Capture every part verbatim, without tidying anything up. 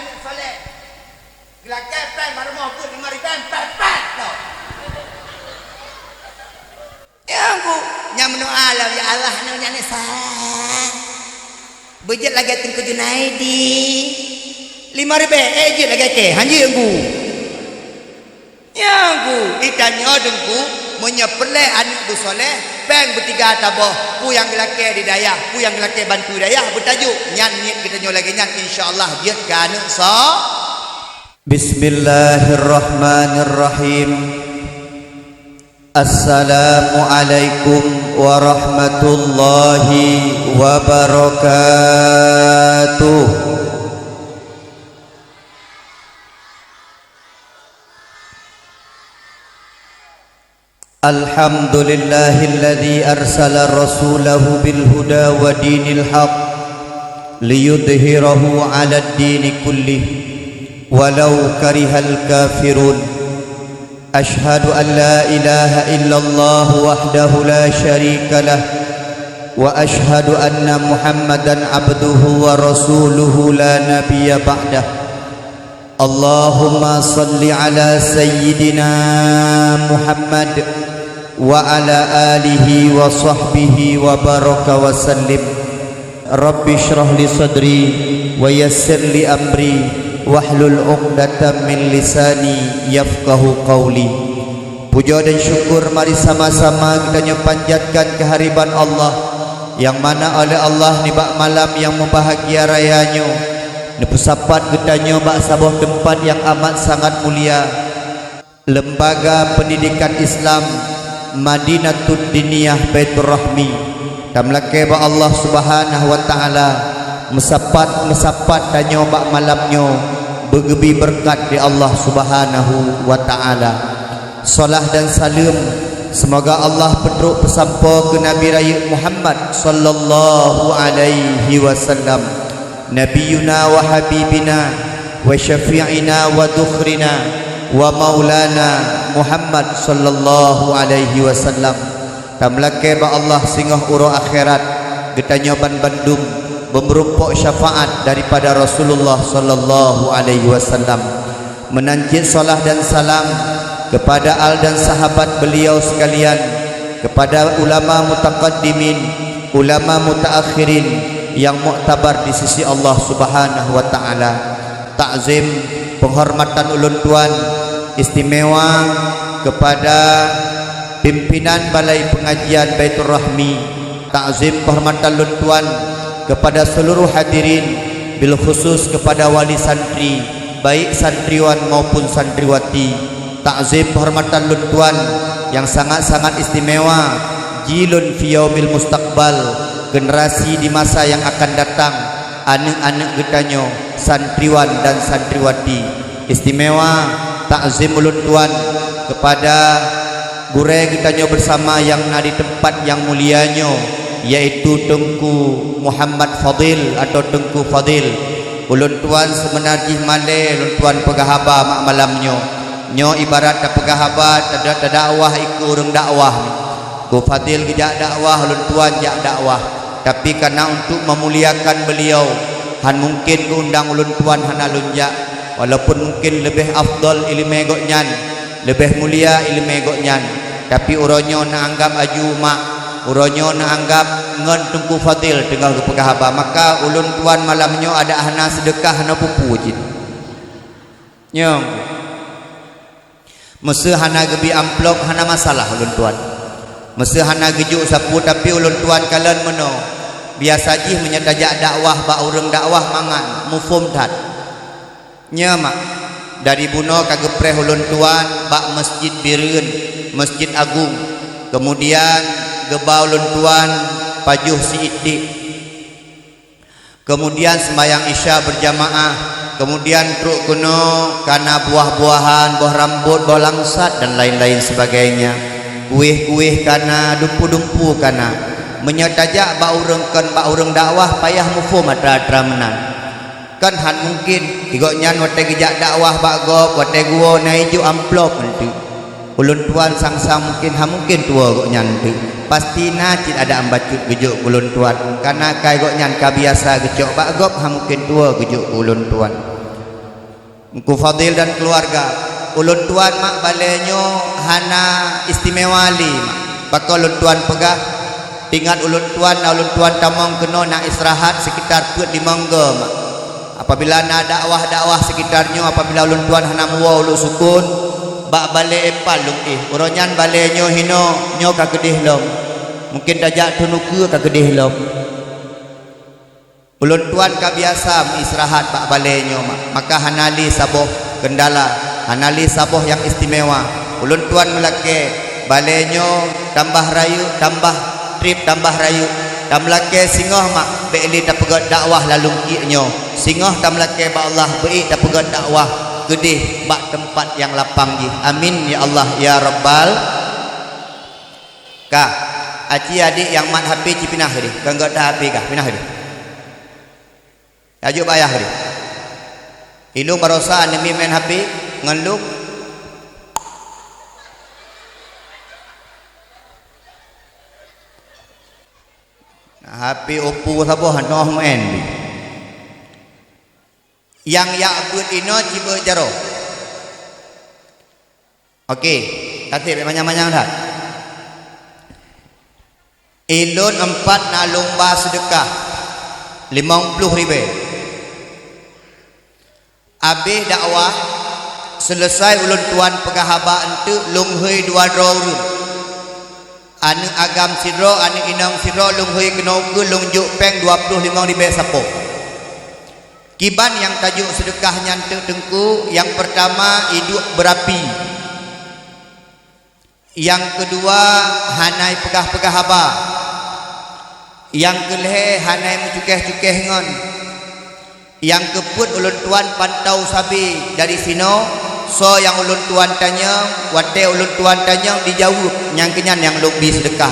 Aneuk soleh. Geulakée péng bak rumoh beuet lima ribée, péng-péng lom. Ya, Teungku, nyang meudoa lom, "Ya Allah, aneuk nyan nyoe sa." Beujeuet lagée Teungku Junaidi. Lima ribée, eh, jeuet lagée kée, han jeuet, Teungku. Ya, Teungku, geutanyoe, Teungku, meunyoe peureulée aneuk beusoleh, péng beutiga taboh, peue nyang geulakée di dayah, peue nyang geulakée bantu dayah, beutajok, nyan niet geutanyoe lagée nyan, insya Allah jeuet keu aneuk so-, Bismillahirrahmanirrahim. Assalamualaikum warahmatullahi wabarakatuh. Alhamdulillahilladzi arsala rasulahu bil huda wa dinil haq liyudhhirahu 'alad dini kullih walau karihal kafirun. Asyhadu an la ilaha illallah wahdahu la syarika lah, wa asyhadu anna Muhammadan abduhu wa rasuluhu la nabiyya ba'dah. Allahumma salli ala sayyidina Muhammad wa ala alihi wa sahbihi wa baraka wa sallim. Rabbi shrah li sadri wa yassir li amri wahlul 'uqdatam min lisani yafqahu qauli. Pujoe dan syukur mari sama-sama geutanyoe panjatkan keuhadirat Allah nyang mana oleh Allah nibak malam nyang mubahgia raya nyoe neupeusapat geutanyoe bak saboh teumpat nyang amat sangat mulia. Lembaga Pendidikan Islam Madinatud Diniyah Baiturrahmi, tameulakée bak Allah Subhanahu wa Ta'ala, meusapat-meusapat tanyoe bak malam nyoe beugeubri beureukat lé Allah Subhanahu wa Ta'ala. Salah dan saleuem, seumoga Allah peutrok peusampoe keu Nabi Rayeuk Muhammad sallallahu alaihi wasallam. Nabiyuna wa habibina wa syafi'ina wa dhukhrina wa maulana Muhammad sallallahu alaihi wasallam. Tameulakée bak Allah singoh uroe akhirat geutanyoe banbandum beumeurumpok syafaat daripada Rasulullah sallallahu alaihi wasallam. Meunan cit salah dan salam kepada al dan sahabat beliau sekalian, kepada ulama mutaqaddimin, ulama mutaakhirin nyang muktabar di sisi Allah Subhanahu wa Ta'ala. Takzim, penghormatan ulôn tuan istimewa kepada pimpinan Balai Pengajian Baiturrahmi. Takzim kehormatan lôn tuan kepada seluruh hadirin, bil khusus kepada wali santri, baik santriwan maupun santriwati. Takzim kehormatan lôn tuan nyang sangat-sangat istimewa, jih lôn fi yaumil mustaqbal, generasi di masa yang akan datang, aneuk-aneuk geutanyoe, santriwan dan santriwati. Istimewa takzim ulôn tuan kepada gurée geutanyoe bersama nyang na di teumpat nyang mulia nyoe, yaitu Teungku Muhammad Fadil atau Teungku Fadil. Ulôn tuan seubeuna jih malée lôn tuan peugah haba mak malam nyoe. Nyoe ibarat tapeugah haba tada-, tadakwah ikeu ureuëng dakwah. Teungku Fadil geujak dakwah, ulôn tuan jak dakwah. Tapi karena untuk memuliakan beliau, han mungkin geuundang ulôn tuan hana lôn jak, walaupun mungkin leubeh afdal iéleumé gobnyan, leubeh mulia iéleumé gobnyan. Tapi uroe nyoe neuanggab aju mak, uroe nyoe neuanggab ngon Teungku Fadil teungoh geupeugah haba, maka ulôn tuan malam nyoe adak hana seudeukah hana peue-peue cit. Nyoe. Meuseu hana geubri amplop hana masalah ulôn tuan. Meuseu hana geujok sapeue tapi ulôn tuan kalon meunoe. Biasa jih meunyoe tajak dakwah bak ureuëng dakwah mangat, muphom that. Nyoe mak, dari bunoe ka geupreh ulôn tuan bak Masjid Bireuen, Masjid Agung. Kemudian geuba ulôn tuan pajoh siiték. Kemudian sembahyang Isya berjamaah, kemudian trok keunoe kana buah-buahan, boh rambot, boh langsat dan lain-lain sebagainya. Kueh-kueh kana, dumpu-dumpu kana. Meunyoe tajak bak ureuëng kon bak ureuëng dakwah payah muphom atra-atra meunan. Kan han mungkin, gobnyan watée geujak dakwah bak gob, watée geuwoe na ijok amplop eunteuk. Ulôn tuan sang-sang mungkin han mungkin tuwoe gobnyan teuk. Pasti na cit adak bacut geujok keu ulôn tuan. Kana kai gobnyan ka biasa geucok bak gob han mungkin tuwoe geujok keu ulôn tuan. Teungku Fadil dan keluarga, ulôn tuan mak balée nyoe hana istimewa lé mak. Pakon ulôn tuan peugah, teuingat ulôn tuan na ulôn tuan tamong keunoe na istirahat sekitar peuet limong goe mak. Apabila na dakwah-dakwah sekitar nyoe, apabila ulôn tuan hana muwoe ulôn sukon, bak balée Epal lôn éh. Uroe nyan balée nyoe hinoe, nyoe ka keudeh lom. Mungken tajak thon ukeue ka keudeh lom. Ulôn tuan ka biasa meuistirahat bak balée nyoe mak, maka hana lé saboh keundala, hana lé saboh nyang istimewa. Ulôn tuan meulakée balée nyoe tambah rayeuk, tambah treb, tambah rayeuk. Tameulakée singoh mak, bék lé tapeugét dakwah lam lungkiek nyoe. Singoh tameulakée bak Allah, bék tapeugét dakwah keudeh bak teumpat nyang lapang jih. Amin ya Allah ya Rabbal. Ka, aci adék nyang mat H P ci pinah deh, kon gata H P kah, pinah deh. Tajok bak ayah deh. Ilôn barosa aneuk miet main H P ngon lôn. Nah, H P Oppo saboh hana main. Nyang jak beuet inoe cibeuet jaroe. Oke, taseb manyang-manyang that. Ilôn empat na lôn ba seudeukah limong ploh ribée. Abéh dakwah, seuleusai ulôn tuan peugah haba eunteuk lôn hôi dua droe ureuëng. Aneuk agam sidroe, aneuk inong sidroe lôn hôi keunoe ukeue lôn jok péng dua ploh limong ribée sapo. Kiban nyang tajok seudeukah nyan teuk teungku, nyang peurtama iduek beurapi. Nyang keudua hana ipeugah-peugah haba. Nyang keulhée hana imeucukéh-cukéh ngon. Nyang keupeuet ulôn tuan pantau sabe dari sinoe, soe nyang ulôn tuan tanyong, watée ulôn tuan tanyong dijaweueb, nyang keunyan nyang lôn bi seudeukah.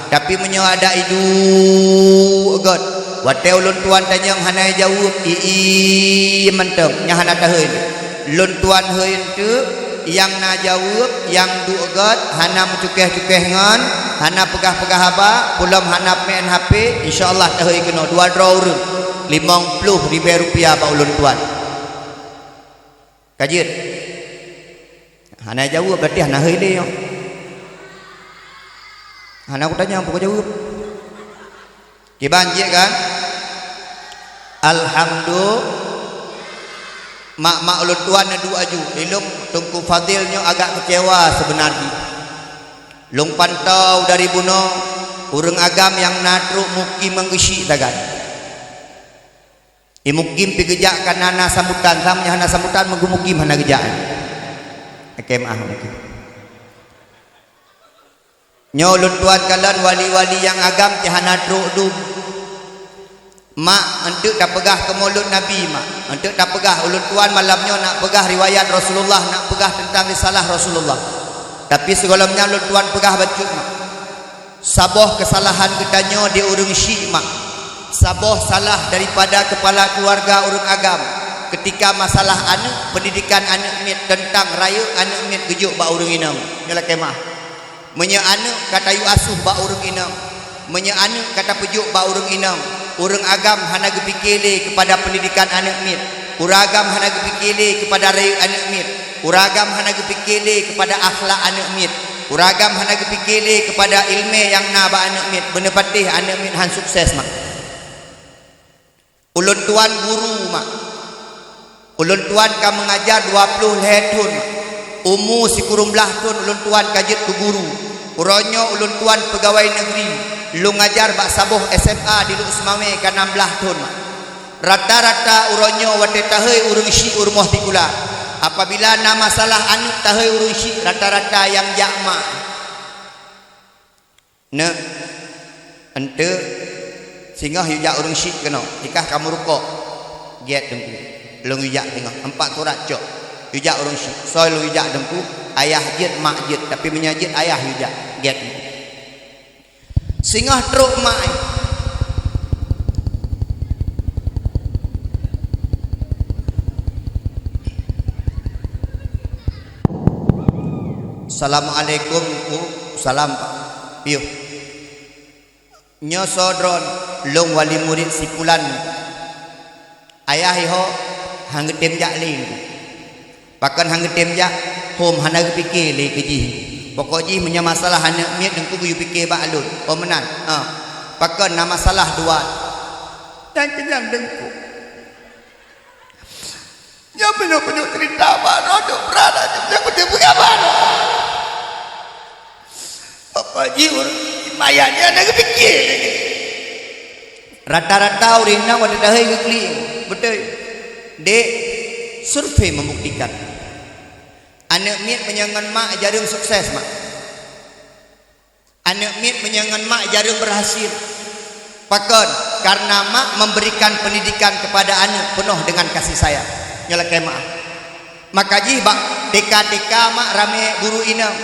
Tapi meunyoe adak iduek gét, watée ulôn tuan tanyong hana ijaweueb, i-i mantong, nyan hana tahôi. Lôn tuan hôi eunteuk, nyang na jaweueb, nyang duek gét, hana meucukéh-cukéh ngon, hana peugah-peugah haba, peulom hana main H P, insya Allah tahôi keunoe dua droe ureuëng, limong ploh ribée rupiah bak ulôn tuan. Ka jeuet? Hana jaweueb, berarti hana hôi lé nyoe. Hana kutanyong, peue kujaweueb. Kiban jeuet kan? Alhamdu-, mak-mak ulôn tuan na duek aju. Ilôn Teungku Fadil nyoe agak keucewa seubeuna jih. Lôn pantau dari bunoe, ureuëng agam nyang na trok mukim ngon geusyik sagai. Imukim pi geujak ka na, na sambutan, sama nyang hana sambutan, meugeumukim hana geujak. Oke, maaf mungkin. Nyoe ulôn tuan kalon wali-wali nyang agam teuh hana trok dum. Mak, eunteuk tapeugah keu Maulud Nabi, mak. Eunteuk tapeugah ulôn tuan malam nyoe nak peugah riwayat Rasulullah, nak peugah teuntang risalah Rasulullah. Tapi sigohlom nyan ulôn tuan peugah bacut, mak. Saboh keusalahan geutanyoe di ureuëng syik, mak. Saboh salah daripada keupala keuluwarga ureuëng agam. Keutika masalah aneuk, peundidikan aneuk miet, teuntang rayeuk aneuk miet geujok bak ureuëng inong. Nyoe lakée maah. Meunyoe aneuk ka tayue asuh bak ureuëng inong, meunyoe aneuk ka tapeujok bak ureuëng inong, ureuëng agam hana geupike lé keupada peundidikan aneuk miet, ureuëng agam hana geupike lé keupada rayeuk aneuk miet, ureuëng agam hana geupike lé keupada akhlak aneuk miet, ureuëng agam hana geupike lé keupada iéleumé nyang na bak aneuk miet, beuneupatéh aneuk miet han sukses, mak. Ulôn tuan guru, mak. Ulôn tuan ka meungajar dua ploh lhée thon, mak. Umu sikureueng blaih thon ulôn tuan ka jeuet keu guru. Uroe nyoe ulôn tuan peugawai neugri, lôn ngajar bak saboh S M A di Lhokseumawe Seumawe ka nam blaih thon, mak. Rata-rata uroe nyoe watée tahôi ureuëng syik u rumoh sikula. Apabila na masalah aneuk tahôi ureuëng syik, rata-rata nyang jak mak. Neuk, eunteuk, singoh yue jak ureuëng syik keunoe, ikah ka meurukok, gét teungku. Lôn yue jak singoh, empat surat cok. Yue jak ureuëng syik, soe lôn yue jak teungku, ayah jeuet, mak jeuet, tapi meunyoe jeuet ayah yue jak, gét teungku. Singoh trok mak. Assalamualaikum, Teungku. Salam, Pak. Piôh. Nyoe soe droen, lôn wali murit si pulan. Ayah iho han geutem jak lé, Teungku. Pakon han geutem jak? Hom hana geupike lé keu jih. Pokok jih meunyoe masalah aneuk miet, Teungku geuyue pike bak lôn. Oh meunan. Ha. Pakon na masalah dua? Nyan keu nyan Teungku. Nyoe peunyok-peunyok cerita baroe dok brat aja nyang beutôi peugah baroe. Apa jiur mayat nyan na geupike lagèe. Rata-rata ureueng inong watèe dahé geuklik. Beutôi. Dek, survei membuktikan. Aneuk miet meunyoe ngon mak jareueng sukses, mak. Aneuk miet meunyoe ngon mak jareueng berhasil. Pakon? Karena mak memberikan pendidikan kepada aneuk penuh dengan kasih sayang. Nyoe lakèe mak. Maka jih bak T K-T K mak ramè guru inong.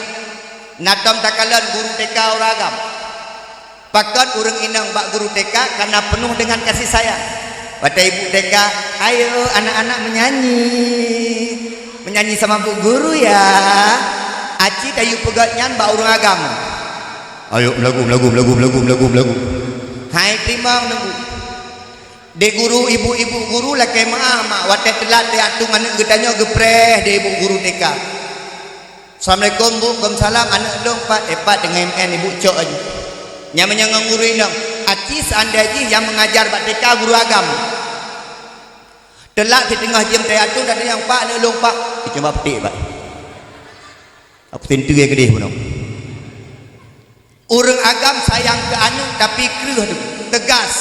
Na tom takalon guru T K ureueng agam. Pakon ureueng inong bak guru T K? Karena penuh dengan kasih sayang. Watèe ibu T K, "Ayo anak-anak menyanyi. Menyanyi sama bu guru ya." Aci tayue peugöt nyan bak ureueng agam. "Ayo meulagu, meulagu, meulagu, meulagu, meulagu, meulagu." Hai teurimong nunggu. Dek guru, ibu-ibu guru lakèe meu'ah mak, watèe teulat teuak tueng aneuk geutanyoe geupreh dek ibu guru T K. "Assalamualaikum, Bu." "Waalaikumsalam." "Aneuk lôn pat?" "Eh, pat deungon M N." Ibu cok laju. Nyan meunyoe ngon guru inong. Aci seandai jih nyang mengajar bak T K guru agam. Teulat siteungoh jeuem teuak tueng, datang nyang, "Pak, aneuk lôn pat?" Icoba peutèk pat. Aku tintui keudeh bunoe. Ureueng agam sayang keu aneuk tapi kreueh, tegas.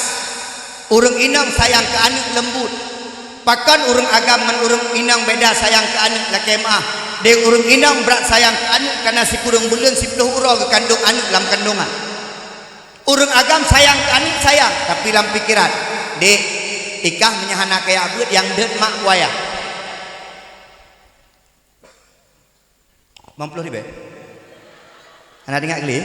Ureueng inong sayang keu aneuk leumbut. Pakon ureueng agam ngon ureueng inong beda sayang keu aneuk lakèe meu'ah? Dek ureueng inong brat sayang keu aneuk karena sikureueng buleuen siplôh uroe geukandong aneuk lam kandongan. Ureueng agam sayang keu aneuk sayang, tapi lam pikeran, "Dek, i kah meunyoe hana kajak beuet nyang deuet mak ku ayah." Limong ploh ribèe? Hana teuingat kali?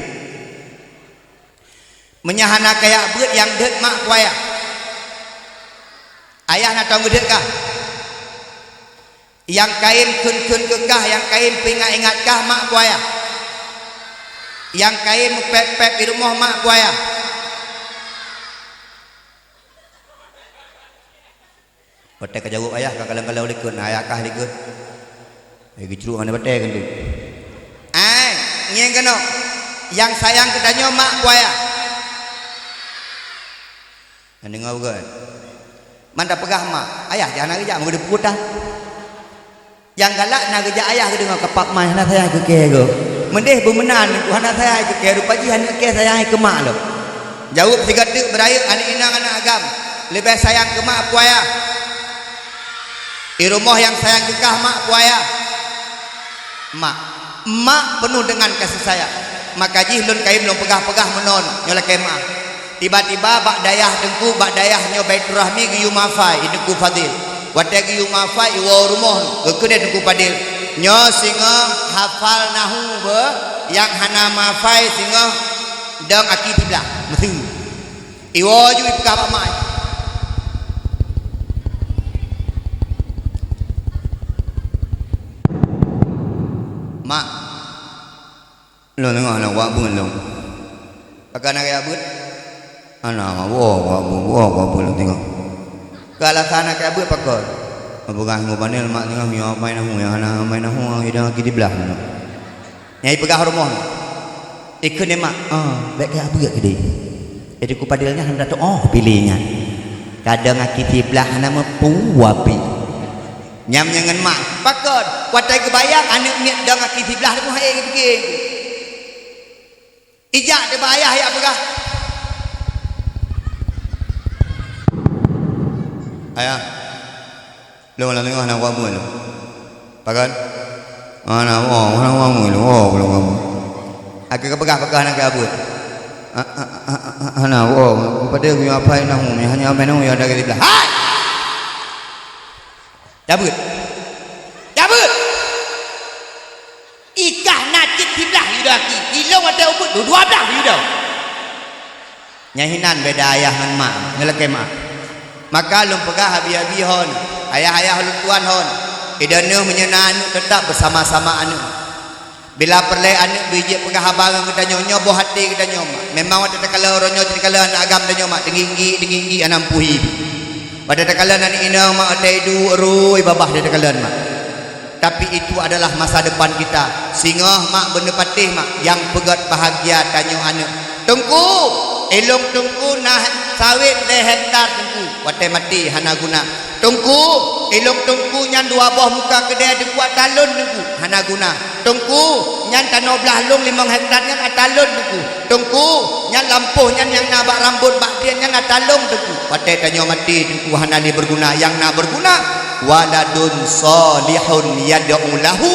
Meunyoe hana kajak beuet nyang deuet mak ku ayah. Ayah na tom geudeuet kah? Nyang kayém kheun-kheun keu kah, nyang kayém peuingat-ingat kah mak ku ayah. Nyang kayém meupèp-pèp di rumoh mak ku ayah. Watèe ka jaweueb ayah, ka kalon-kalon likot, na ayah kah likot. Eh, geucruk hana batèe keuneuk. Ai, ngieng keunoe. Nyang sayang keu tanyoe mak ku ayah. Hana deungö bukan? Man tapeugah mak, ayah jih hana geujak, meugeudeuh peukuta. Nyang galak na geujak ayah geudeungoe, "Keu pap mai hana sayang keu kèe goe." Meudeh beumeunan, hana sayang keu kèe, rupa jih aneuk kèe sayang keu mak lom. Jaweueb sigoe teuk beurayeuk aneuk inong aneuk agam, leubeh sayang keu mak peue ayah. Di rumoh nyang sayang keu kah mak peue ayah. Mak. Mak penuh dengan kasih sayang. Maka jih lôn kayém lôn peugah-peugah meunoe nyoe lakèe meu'ah. Tiba-tiba bak dayah Teungku, bak dayah nyoe Baiturrahmi geuyue mafai i Teungku Fadil. Watèe geuyue mafai iwoe rumoh, geukheun lé Teungku Fadil, "Nyoe singoh hafal nahu beuh, nyang hana mafai singoh dong aki siblah." Meusu. Iwoe ju ipeugah bak mak. Mak, lôn teungoh hana kuat beuet lôn. Pakon hana kuat beuet? Hana, mak, woe kuat beuet, woe kuat beuet lôn teungoh. Keu alasan hana kuat beuet pakon? Peugah ngon Fadil, mak teungoh miyueb main nahu, nyang hana main nahu, hidang aki siblah. Nyang ipeugah rumoh. Ikheun lé mak, "Ah, bèk kajak beuet keudeh." Jadi Teungku Fadil nyan hana tatu'oh piléh nyan. Kadang aki siblah hana meupuwoe pih. Nyam nyan ngon mak. Pakon? Watèe geubayang aneuk miet dong aki siblah, teuma hai geupiké. Ijak teuba ayah jak peugah. Ayah. Lôn lam teungoh hana kuat beuet lôn. Pakon? Hana, oh, hana kuat beuet lôn. Oh, lôn kuat beuet. Akhé geupeugah, peugah hana kuat beuet. Ha, ha, ha, ha, hana, oh, padahai geuyue hafai nahu, hana hafai nahu, ya dari siblah. Hai! Cabeuet. Cabeuet! Ikah na cit siblah yuda ki. Ilong watèe ubit dua blah yuda. Nyan hinan beda ayah ngon mak, nyoe lakèe mak. Maka lôn peugah abi-abi hon, ayah-ayah lôn tuan hon, ideh neuh meunyoe na aneuk teutap beusama-sama aneuk. Bila peureulèe aneuk beu jeuet peugah haba ngon geutanyoe, nyoe boh até geutanyoe mak. Memang watèe takalon uroe nyoe takalon aneuk agam tanyoe mak, teunggi-teunggi, teunggi-teunggi hana meupuhi. Watèe takalon aneuk inong mak, watèe iduek rui babah takalon mak. Tapi itu adalah masa depan kita. Singoh mak beuneupatéh mak nyang peugét bahagia tanyoe aneuk. Teungku, ilong teungku na sawét lhée hektar teungku. Watée maté hana guna. Teungku, ilong teungku nyan dua boh muka keudée teungku ata lôn teungku. Hana guna. Teungku, nyan tanoh blah lôn limong hektar nyan ata lôn teungku. Teungku, nyan lampôh nyan nyang na bak rambot bak dien nyan ata lôn teungku. Watée tanyoe maté teungku hana lé beuguna. Nyang na beuguna, waladun shalihun yad'u lahu,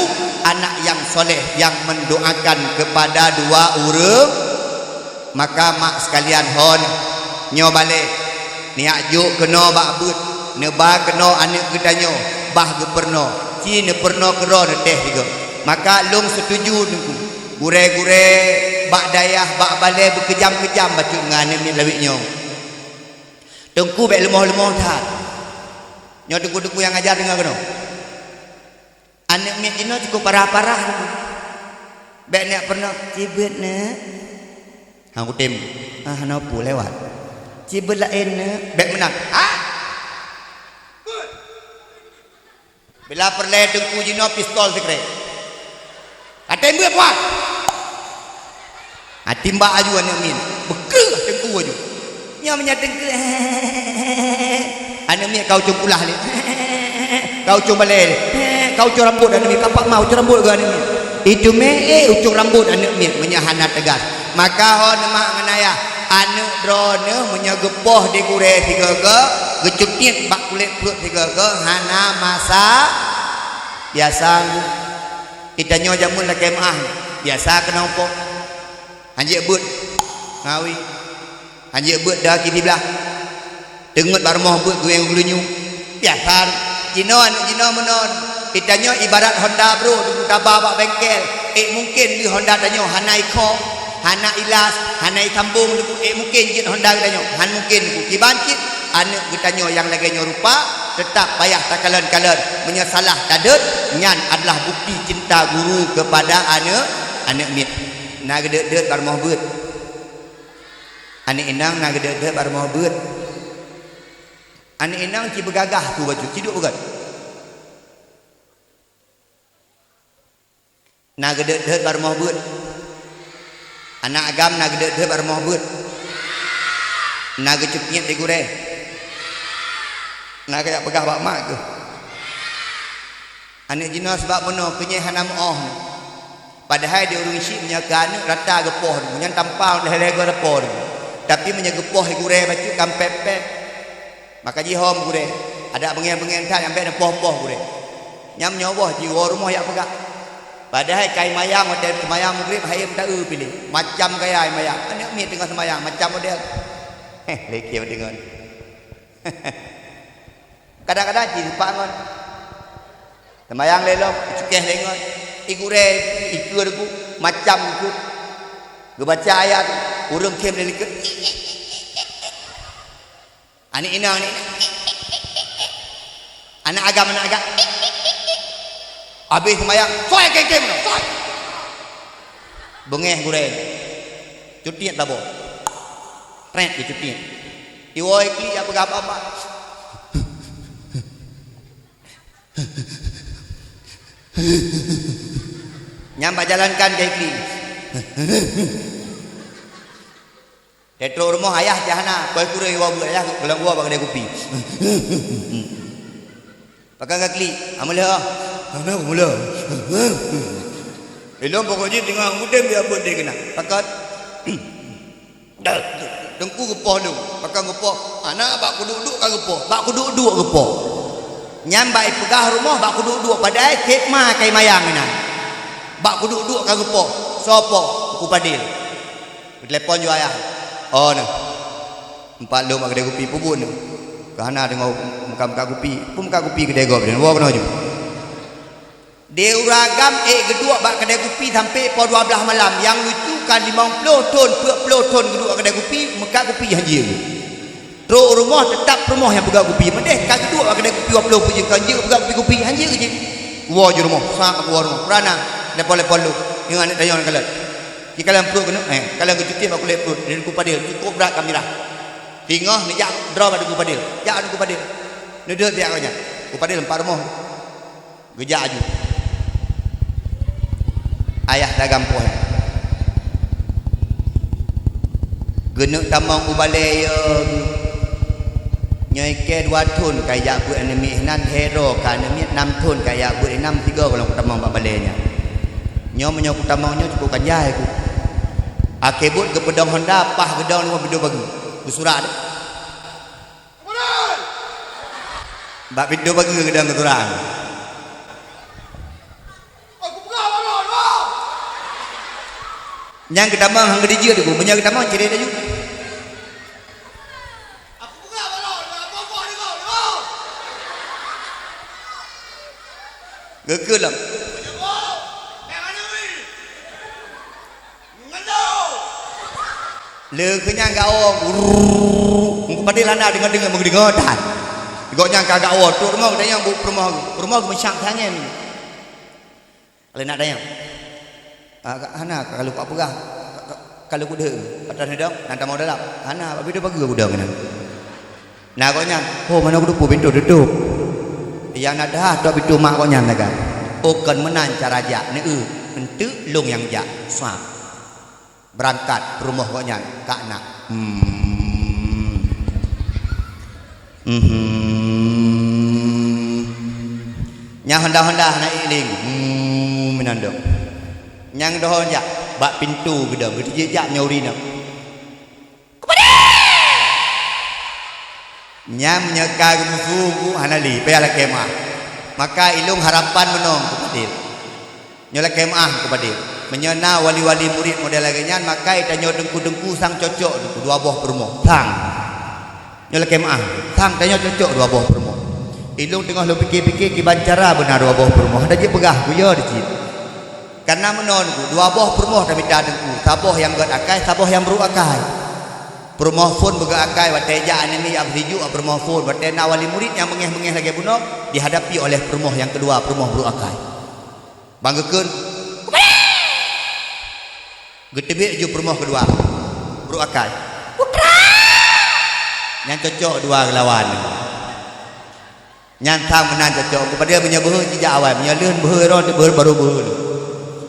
anak yang soleh yang mendoakan kepada dua ureuëng. Maka mak sekalian hon, nyoe balée, neujak jok keunoe bak beuet, neuba keunoe aneuk geutanyoe, bah geupeurunoe, ci neupeurunoe keudroe neutéh sigoe. Maka lôn seutuju teungku, gurée-gurée bak dayah, bak balée beukeujam-keujam bacut ngon aneuk miet lawét nyoe. Teungku bék leumoh-leumoh that. Nyoe teungku-teungku nyang ajar deungoe keunoe. Aneuk miet jinoe cukôp parah-parah. Bék neujak peurunoe, "Cibeuet neuk." Hana kutem. "Ah, hana peue lewat." "Cibeuet laén neuk." Bék meunan. Ha? Bila peureulée teungku jinoe pistol sikrek. Até beuet puas. Atimbak aju aneuk miet. Beukeuh teungku aju. Nyoe meunyoe teungku. Aneuk miet ka ucong kulah lé. Ka ucong balée lé. Ka ucong rambot aneuk miet. Kapak ma ucong rambot geuh aneuk miet. Itu mé, eh, ucong rambot aneuk miet meunyoe hana teugas. Maka ho neumak ngon ayah, aneuk droeneuh meunyoe geupoh di gurée sigoe-goe, geucutiet bak kulét pruet sigoe-goe, hana masa biasa. Geutanyoe jameun lakée meuáh, biasa keunoe poh. Hanjeuet beuet ngawi. Hanjeuet beuet daki diblah. Teungeut bak rumoh beuet geuéng geuleunyu. Biasa. Jinoe aneuk jinoe meunan. Geutanyoe ibarat honda bro, teungku taba bak bengkel. Ék mungken lé honda tanyoe hana ikho, hana ilas, hana isambong teungku. Ék mungken jeuet honda geutanyoe? Han mungken teungku. Kiban cit aneuk geutanyoe nyang lagée nyoe rupa, teutap payah takalon-kalon. Meunyoe salah tadeuet, nyan adalah bukti cinta guru kepada aneuk, aneuk miet. Na geudeuet-deuet bak rumoh beuet. Aneuk inong na geudeuet-deuet bak rumoh beuet. Aneuk inong ci beugagah tu baju, ci duek beugét. Na geudeuet-deuet bak rumoh beuet. Aneuk agam na geudeuet-deuet bak rumoh beuet. Na geucutiet di gurée. Na geujak peugah bak mak geuh. Aneuk jinoe sabab meunoe keunyée hana meu'oh. Padahai di ureuëng syiek meunyoe keu aneuk rata geupoh, nyan tampa lhée-lhée goe geupoh. Tapi meunyoe geupoh di gurée bacut kan pép-pép. Maka jihom gurée, adak beungéh-beungéh that nyang bék neupoh-poh gurée. Nyang nyoe boh jiwoe rumoh jak peugah. Padahai ka imayang watée seumayang Maghrib, hai meuta-eu piléh. Macam gaya imayang. Aneuk miet teungoh seumayang, macam model. Heh, lé kieu deungon. Kadang-kadang jih lupa ngon. Seumayang lé lom, icukéh lé ngon. Igurée, ikeue deungon, macam ikut. Geubaca ayat, ureuëng khem lé likot. Aneuk inong ni. Aneuk agam, aneuk agam. Habéh seumayang, soi kém-kém, soi. Beungéh gurée. Cutiet saboh. Trek geucutiet. Iwoe klik jak peugah apa-apa. Nyang bak jalankan keu klik. Teutrok rumoh ayah cahana, koi kureueng iwoe beuet ayah, golom woe bak keudée kupi. Pakon ka klik, ameuleuh. Hana ameuleuh. Ilong pokok jih teungoh udeb dia beuet di keunan. Pakon? Teungku geupoh lom. Pakon geupoh? Hana bak kuduek-duek ka geupoh. Bak kuduek-duek geupoh. Nyan bak ipeugah rumoh bak kuduek-duek padahai cék ma kai mayang inan. Bak kuduek-duek ka geupoh. Soe poh? Teungku Padil. Geutelepon ju ayah. Oh, neuh. Empat lom bak keudée kupi peubuet neuh. Keuhana deungoe muka-muka kupi. Peue muka kupi keudée gob neuh. Woe keunoe ju. Di ureuëng agam ék geuduek bak keudée kupi sampai poh dua blaih malam. Nyang lucu kan limong ploh thon, peuet ploh thon geuduek bak keudée kupi, muka kupi hanjeuet. Trok rumoh teutap rumoh nyang peugah kupi. Meudeh ka geuduek bak keudée kupi dua ploh pujeueng ka hanjeuet peugah kupi-kupi, hanjeuet jih. Woe ju rumoh, sa ka woe rumoh. Purana, lepon-lepon lom. Nyoe aneuk tanyoe kalon. Ci kalon pruet keuneuk, eh, kalon geucutiet bak kulét pruet, di Teungku Padil, cukôp brat ka mirah. Singoh neujak droe bak Teungku Padil. Jak Teungku Padil. Neudeuek siat gobnyan. Teungku Padil empat rumoh. Geujak aju. Ayah tagam poh nyan. Geuneuk tamong u balée yo. Nyoe keu dua thon ka jak beuet aneuk miet nan, hero ka aneuk miet nam thon ka jak beuet inam tiga gohlom kutamong bak balée nyan. Nyoe meunyoe kutamong nyoe cukup kan jai ku. Akhé buet geupeudong honda pah geudong limong pintoe bageue. Geusurak deh. Bak pintoe bageue geudong geusurak. Nyang geutamong han geudijeuet teungku, meunyoe geutamong cirét laju. Geukeu lom. Lé keu nyang gaoh, rrrr, meukeubadé lana deungon-deungon, meudeungon that. Gobnyan ka gaoh, trok rumoh geutanyoe, bu peurumoh, peurumoh geumeusyak angén. Lé nak tanyong. Ah, ka, hana, ka lôn peugah. Ka, ka, ka lôn kudeueng. Atra neudong, nan tamong dalam. Hana, bak pintoe pageue kudeueng keunan. Na gobnyan, "Ho, manoe kuteupeu pintoe tutup." Nyang na teuhah tok pintoe mak gobnyan lagak. Oh, kon meunan cara jak, neu-eu. Enteuk lôn nyang jak. Swa. Beurangkat peurumoh gobnyan, kak na. Hmm. Mhm. Nyang honda-honda hana iéling. Hmm, meunan dong. Nyang doh jak bak pintoe geudong, geutijak nyoe uri nyoe. Nyan meunyoe ka geumusu, Bu, hana lé, payah lakée meu'ah. Maka ilôn harapan meunoe keu Fadil. Nyoe lakée meu'ah keu Fadil. Meunyoe na wali-wali murit model lagée nyan, maka geutanyoe teungku-teungku sang cocok teungku dua boh peurumoh. Sang. Nyoe lakée meu'ah. Sang tanyoe cocok dua boh peurumoh. Ilôn teungoh lôn pike-pike kiban cara beuna dua boh peurumoh. Hana jeuet peugah, ku yo di cit. Kareuna meunoe teungku, dua boh peurumoh tamita teungku, saboh nyang gét akai, saboh nyang brôk akai. Peurumoh phon beugét akai watée jak aneuk miet, peurumoh phon watée na wali murit nyang meungéh-meungéh lagée bunoe, dihadapi oleh peurumoh nyang keudua, peurumoh brôk akai. Ban geukheun, geuteubiet ju peurumoh keudua, brôk akai. Nyan cocok dua geulawan. Nyan sang meunan cocok. Keupada meunyoe beuhe jijak awai, meunyoe lheueh beuhe droe, beuhe barô beuhe lom.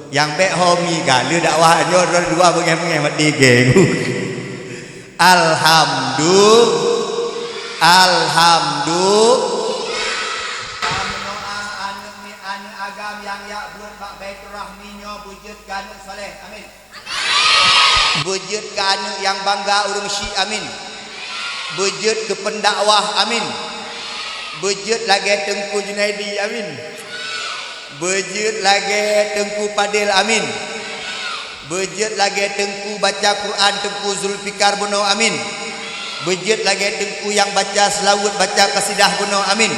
Nyang bék ho mi ka, lheueh dakwah nyoe droe dua beungéh-beungéh maté geng. Alhamdu-, alhamdu-, Meudoá aneuk miet aneuk agam nyang jak brôk bak Baiturrahmi nyoe beujeuet keu aneuk saleh. Amin. Beujeuet keu aneuk nyang bangga ureuëng syiek, amin. Beujeuet keu peundakwah, amin. Beujeuet lagée Teungku Junaidi, amin. Beujeuet lagée Teungku Fadil, amin. Beujeuet lagée Teungku baca Quran, Teungku Zulfikar bunoe, amin. Beujeuet lagée Teungku nyang baca seulaweuet, baca kasidah bunoe, amin.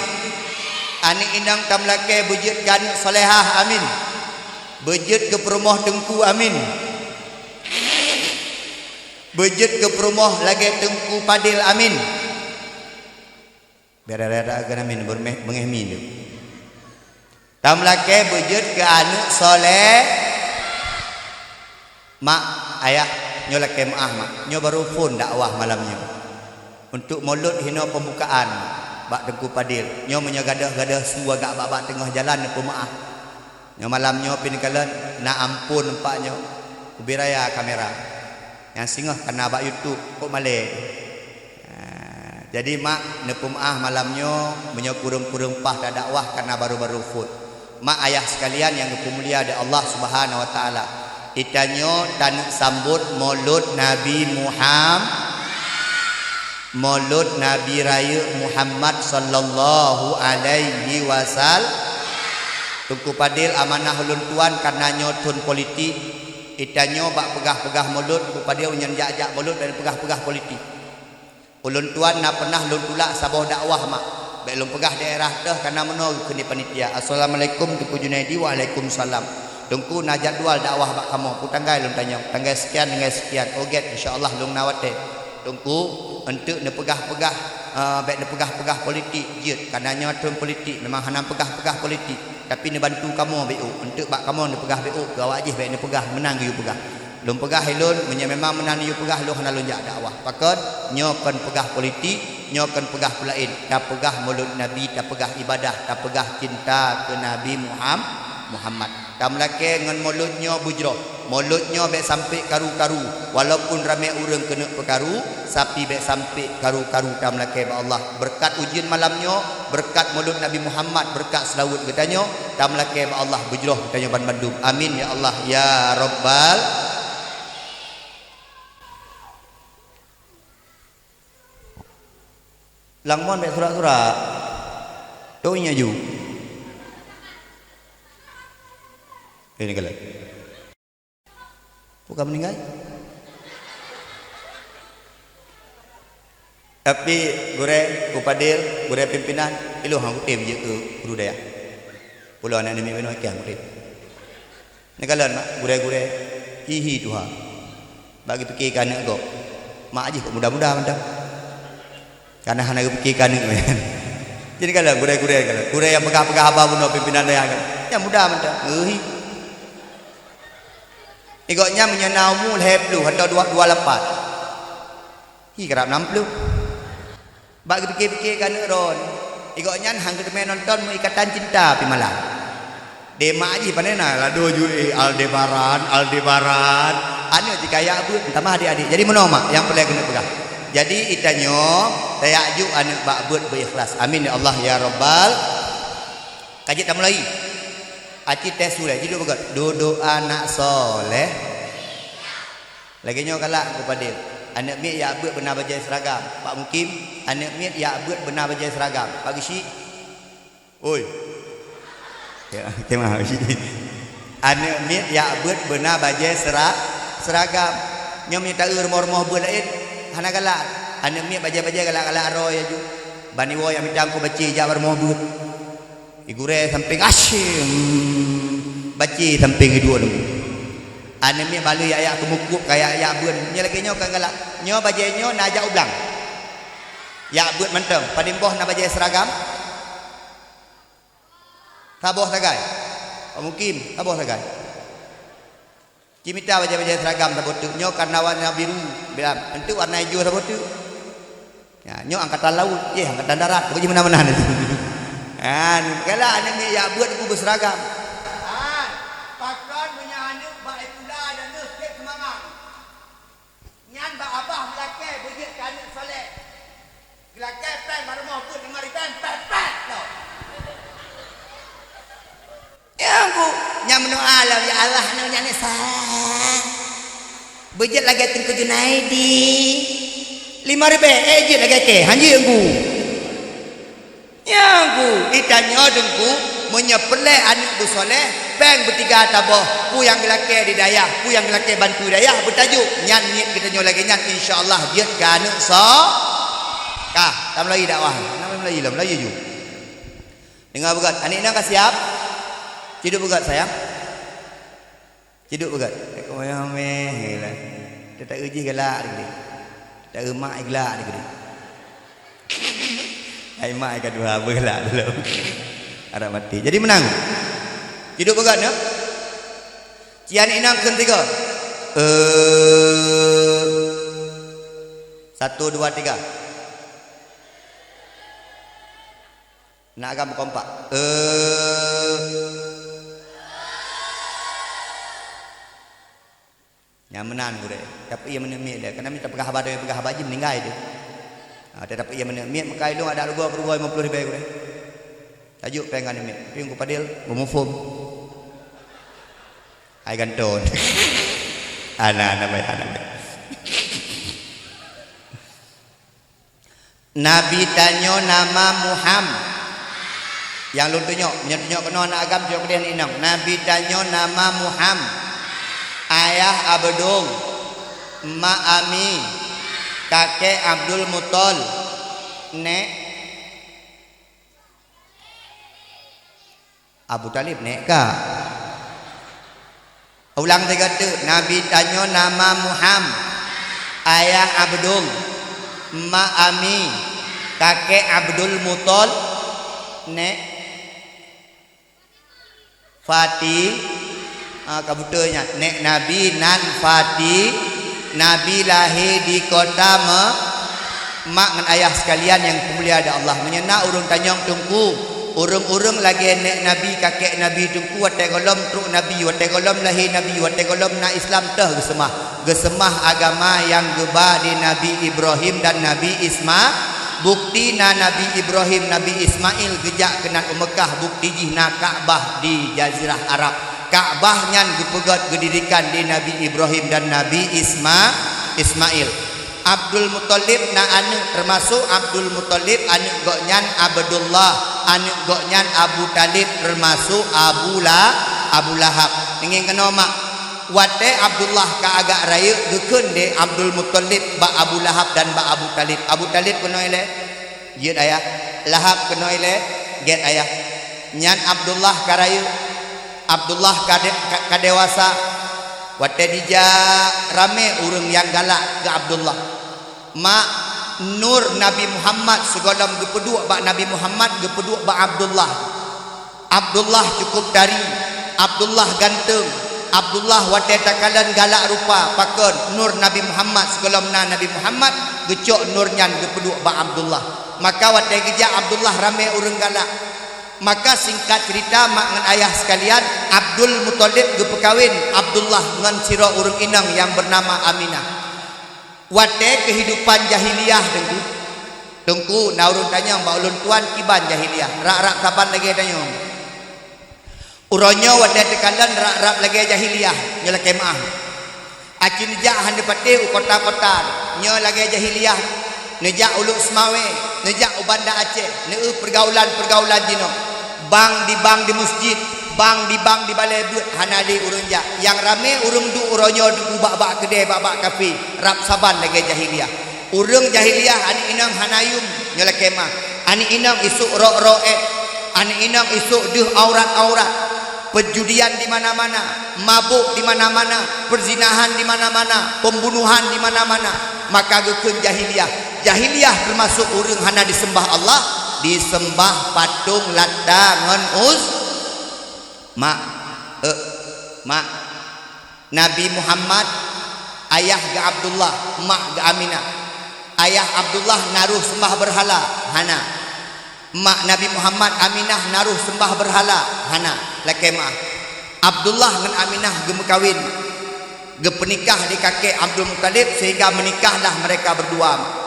Aneuk inong tameulakée beujeuet keu aneuk salehah, amin. Beujeuet keu peurumoh Teungku, amin. Beujeuet keu peurumoh lagée Teungku Fadil, amin. Beda-beda keu amin, beungéh, beungéh mi tu. Tameulakée beujeuet keu aneuk saleh. Mak, ayah, nyoe lakée meu'ah, Mak. Nyoe barô phon dakwah malam nyoe. Untuk mulod hinoe peumbukaan bak Teungku Fadil. Nyoe meunyoe gadôh-gadôh su agak bak-bak teungoh jalan neupeumeu'ah. Nyoe malam nyoe pih neukalon na amphon teumpat nyoe. Ubé raya kamera. Nyang singoh ka na bak YouTube, kok malée. Ha, jadi mak neupeumeu'ah malam nyoe, meunyoe kureueng-kureueng paih tadakwah kareuna barô-barô phon. Mak ayah sekalian nyang geupeumulia di Allah Subhanahu wa Taala. Geutanyoe taneuk sambot Molod Nabi Muham-, Molod Nabi Rayeuk Muhammad sallallahu alaihi wasal-, Teungku Fadil, amanah ulôn tuan kareuna nyoe thon politik. Geutanyoe bak peugah-peugah Molod, Teungku Fadil nyan jak-jak Molod dan peugah-peugah politik. Ulôn tuan na pernah lôn tulak saboh dakwah, Mak. Bék lôn peugah daerah teuh, kareuna meunoe geukheun di panitia. "Assalamualaikum, Teungku Junaidi." "Waalaikumsalam." "Teungku, na jadwal dakwah bak kamoe." "Peue tanggai?" lôn tanyong. "Tanggai sekian, tanggai sekian." "Oh gét, insya Allah lôn na watée." "Teungku, eunteuk neupeugah-peugah, eh, bék neupeugah-peugah politik jeuet, kareuna nyoe thon politik, memang hana peugah-peugah politik. Tapi neubantu kamoe B O, eunteuk bak kamoe neupeugah B O, keu awak jih bék neupeugah, meunan geuyue peugah." Lôn peugah ilôn, meunyoe memang meunan yue peugah, lôn hana lôn jak dakwah. Pakon? Nyoe kon peugah politik, nyoe kon peugah peue laén. Tapeugah Molod Nabi, tapeugah ibadah, tapeugah cinta keu Nabi Muham-, Muhammad. Tameulakée ngon mulod nyoe beujroh. Mulod nyoe bék sampai karu-karu. Walaupun ramé ureuëng keuneuk peukaru, tapi bék sampai karu-karu tameulakée bak Allah. Beureukat ujeuen malam nyoe, beureukat mulod Nabi Muhammad, beureukat seulaweuet geutanyoe, tameulakée bak Allah beujroh geutanyoe banmandum. Amin ya Allah ya Rabbal. Langmon bék surak-surak. Tok inyak ju. Ini kalau. Bukan meninggal. Tapi gurée, upadil, gurée pimpinan, ilong hang kutem je ke guru dayah. Pulo anak nami beno kian kutem. Neukalon mak gurée-gurée, hihi tuha. Bak geupike keu aneuk gob. Mak jih kok muda-muda mantong. Kana hana geupike keu aneuk nyan. Jadi kalau gurée-gurée kalau, gurée nyang peugah-peugah haba bunoe pimpinan dayah kan. Nyang muda mantong. Ngeuhi. Igok nyan meunyoe na umu lhée ploh atau dua, dua lapan. Hi karab nam ploh. Bak geupike-pike keu aneuk droen, igok nyan han geuteumé nonton Meuikatan Cinta pih malam. Demak jih pane na lado ju, eh, Aldebaran, Aldebaran. Aneuk jih kayak beuet, tamah adik-adik. Jadi meunoe mak nyang peureulée keuneuk peugah. Jadi itanyoe tayak juk aneuk bak beuet beu ikhlas. Amin ya Allah ya Rabbal. Ka jeuet tamulai. Aci tes suleh, jiduk beugét. Duduk anak soleh. Lagée nyoe galak Teungku Fadil. Aneuk miet jak beuet beuna bajée seuragam. Pak Mukim, aneuk miet jak beuet beuna bajée seuragam. Pak Geuchik. Oi. Ya, oke, maaf, Geuchik. Aneuk miet jak beuet beuna bajée sera-, seuragam. Nyoe meunyoe taeu rumoh-rumoh beuet laén, hana galak. Aneuk miet bajée-bajée galak-galak roe aju. Ban iwoe jak mita Teungku Bacé jak bak rumoh beuet. Igurée sampéng asyem. Bacé sampéng iduek nunggu. Aneuk miet baloe jak-jak keumukub, ka jak-jak beuet. Nyoe lagée nyoe ka galak. Nyoe bajée nyoe na jak u blang. Jak beuet mantong. Padum boh na bajée seuragam? Saboh sagai. Pak Mukim, saboh sagai. Cimita bajée-bajée seuragam saboh teuk. Nyoe karena warna biru, bilam. Enteuk warna ijo saboh teuk. Ya, nyoe angkatan laut, eh, angkatan darat. Bukan meunan-meunan itu. Ha, galak aneuk miet jak beuet ku beuseuragam. Ha, pakon meunyoe aneuk bak sikula dan lheueh seumangat. Nyan bak abah meulakée beujeuet keu aneuk soleh. Geulakée péng bak rumoh beuet limong ribée, péh-péh lom. Ya, Teungku, nyang meudoa lom, "Ya Allah, aneuk nyan nyoe sa. Beujeuet lagée Teungku Junaidi." Limong ribée, eh, jeuet lagée kée, hanjeuet, Teungku. Nyan, Teungku, itanyoe, Teungku, meunyoe peureulée aneuk beusoleh, péng beutiga taboh, peue nyang geulakée di dayah, peue nyang geulakée bantu dayah, beutajok. Nyan niet geutanyoe lagée nyan, insya Allah jeuet keu aneuk so-, kah, tamulai dakwah. Hana mulai lom, laju ju. Deungoe beugét, aneuk inong ka siap? Ciduek beugét, sayang. Ciduek beugét. Ka meuhamé lah. Teutak uji galak dikit. Teutak mak galak dikit. Hai mak ka dua beulak dulu. Harap mati. Jadi meunan. Ciduek beugét nyoe. Cian inong kheun tiga. Eh. Satu, dua, tiga. Nak agam kompak. Eh. Nyang meunan gurée. Tapi nyang meunan miet dia. Kena minta peugah haba dia, peugah haba jih meuninggai dia. Ha, tapi nyang meunan miet meukai lôn ada rugoe, rugoe lima puluh ribée gurée. Tajuk péng ngon miet. Tapi Teungku Fadil, meumufom. Hai ganton. Ana, ana baik, ana baik. Nabi tanyoe nama Muham. Nyang lôn tunyok, meunyoe tunyok keunoe aneuk agam, tunyok keudeh aneuk inong. Nabi tanyoe nama Muham. Ayah Abdul, mak Ami, kakek Abdul Muthalib, nek Abu Thalib nek ka. Ulang sigoe teuk, Nabi tanyoe nama Muham, ayah Abdul, mak Ami, kakek Abdul Muthalib, nek Fati-, ah, ka beutôi nyan, nek Nabi nan Fati-, Nabi lahé di kota Me-, mak ngon ayah sekalian nyang dipeumulia di Allah. Meunyoe na ureuëng tanyong Teungku, Ureuëng-ureuëng lagée nék Nabi, kakek Nabi, teungku, watée gohlom trok Nabi, watée gohlom lahé Nabi, watée gohlom na Islam, teuh geuseumah. Geuseumah agama nyang geuba di Nabi Ibrahim dan Nabi Isma-, bukti na Nabi Ibrahim, Nabi Ismail geujak keunan u Meukah, bukti jih na Ka'bah di Jazirah Arab. Ka'bah nyan geupeugét geudirikan di Nabi Ibrahim dan Nabi Isma-, Ismail. Abdul Muthalib na aneuëk, teumasok Abdul Muthalib aneuëk gobnyan Abdullah, aneuëk gobnyan Abu Thalib, teumasok Abu La-, Abu Lahab. Ingat keunoe mak, watée Abdullah ka agak rayeuk, geukheun lé Abdul Muthalib bak Abu Lahab dan bak Abu Thalib. Abu Thalib keunoe ilée, jeuet ayah. Lahab keunoe ilée, gét ayah. Nyan Abdullah ka rayeuk. Abdullah ka de-, ka, ka dewasa. Watée dijak, ramé ureuëng nyang galak keu Abdullah. Mak, nur Nabi Muhammad sigohlom geupeuduek bak Nabi Muhammad, geupeuduek bak Abdullah. Abdullah cukup tari, Abdullah ganteueng, Abdullah watée takalon galak rupa, pakon nur Nabi Muhammad sigohlom na Nabi Muhammad, geucok nur nyan geupeuduek bak Abdullah. Maka watée geujak Abdullah ramé ureuëng galak. Maka singkat cerita, mak ngon ayah sekalian, Abdul Muthalib geupeukawen Abdullah ngon sidroe ureuëng inong nyang beunama Aminah. Watée keuhidupan jahiliyah teungku, teungku, na ureuëng tanyong bak ulôn tuan kiban jahiliyah, rab-rab saban lagée tanyong. Uroe nyoe watée teukalon rab-rab lagée jahiliyah, nyoe lakée meuáh. Aci neujak hana patéh u kota-kota, nyoe lagée jahiliyah. Neujak u Lhokseumawe, neujak u Banda Aceh, neueu peurgaulan-peurgaulan jinoe. Bang di bang di musjid, bang di bang di balée beuet, hana lé ureuëng jak. Nyang ramé ureuëng duek uroe nyoe duek bak-bak keudée, bak-bak kafe, rab saban lagée jahiliyah. Ureuëng jahiliyah, aneuëk inong hana yum, nyoe lakée meuáh. Aneuëk inong isuk rok-rok ék, aneuëk inong isuk deuh aurat-aurat. Perjudian di mana-mana, mabök di mana-mana, perzinahan di mana-mana, pembunuhan di mana-mana. Maka geukheun jahiliyah. Jahiliyah teumasok ureuëng hana diseumbah Allah, diseumbah patong lata ngon us-, mak, eh, mak. Nabi Muhammad, ayah geuh Abdullah, mak geuh Aminah. Ayah Abdullah na roh seumbah beurhala? Hana. Mak Nabi Muhammad, Aminah, na roh seumbah beurhala? Hana. Lakée meuáh. Abdullah ngon Aminah geumeukawen, geupeunikah lé kakek Abdul Muthalib, sehingga meunikahlah mereka berdua.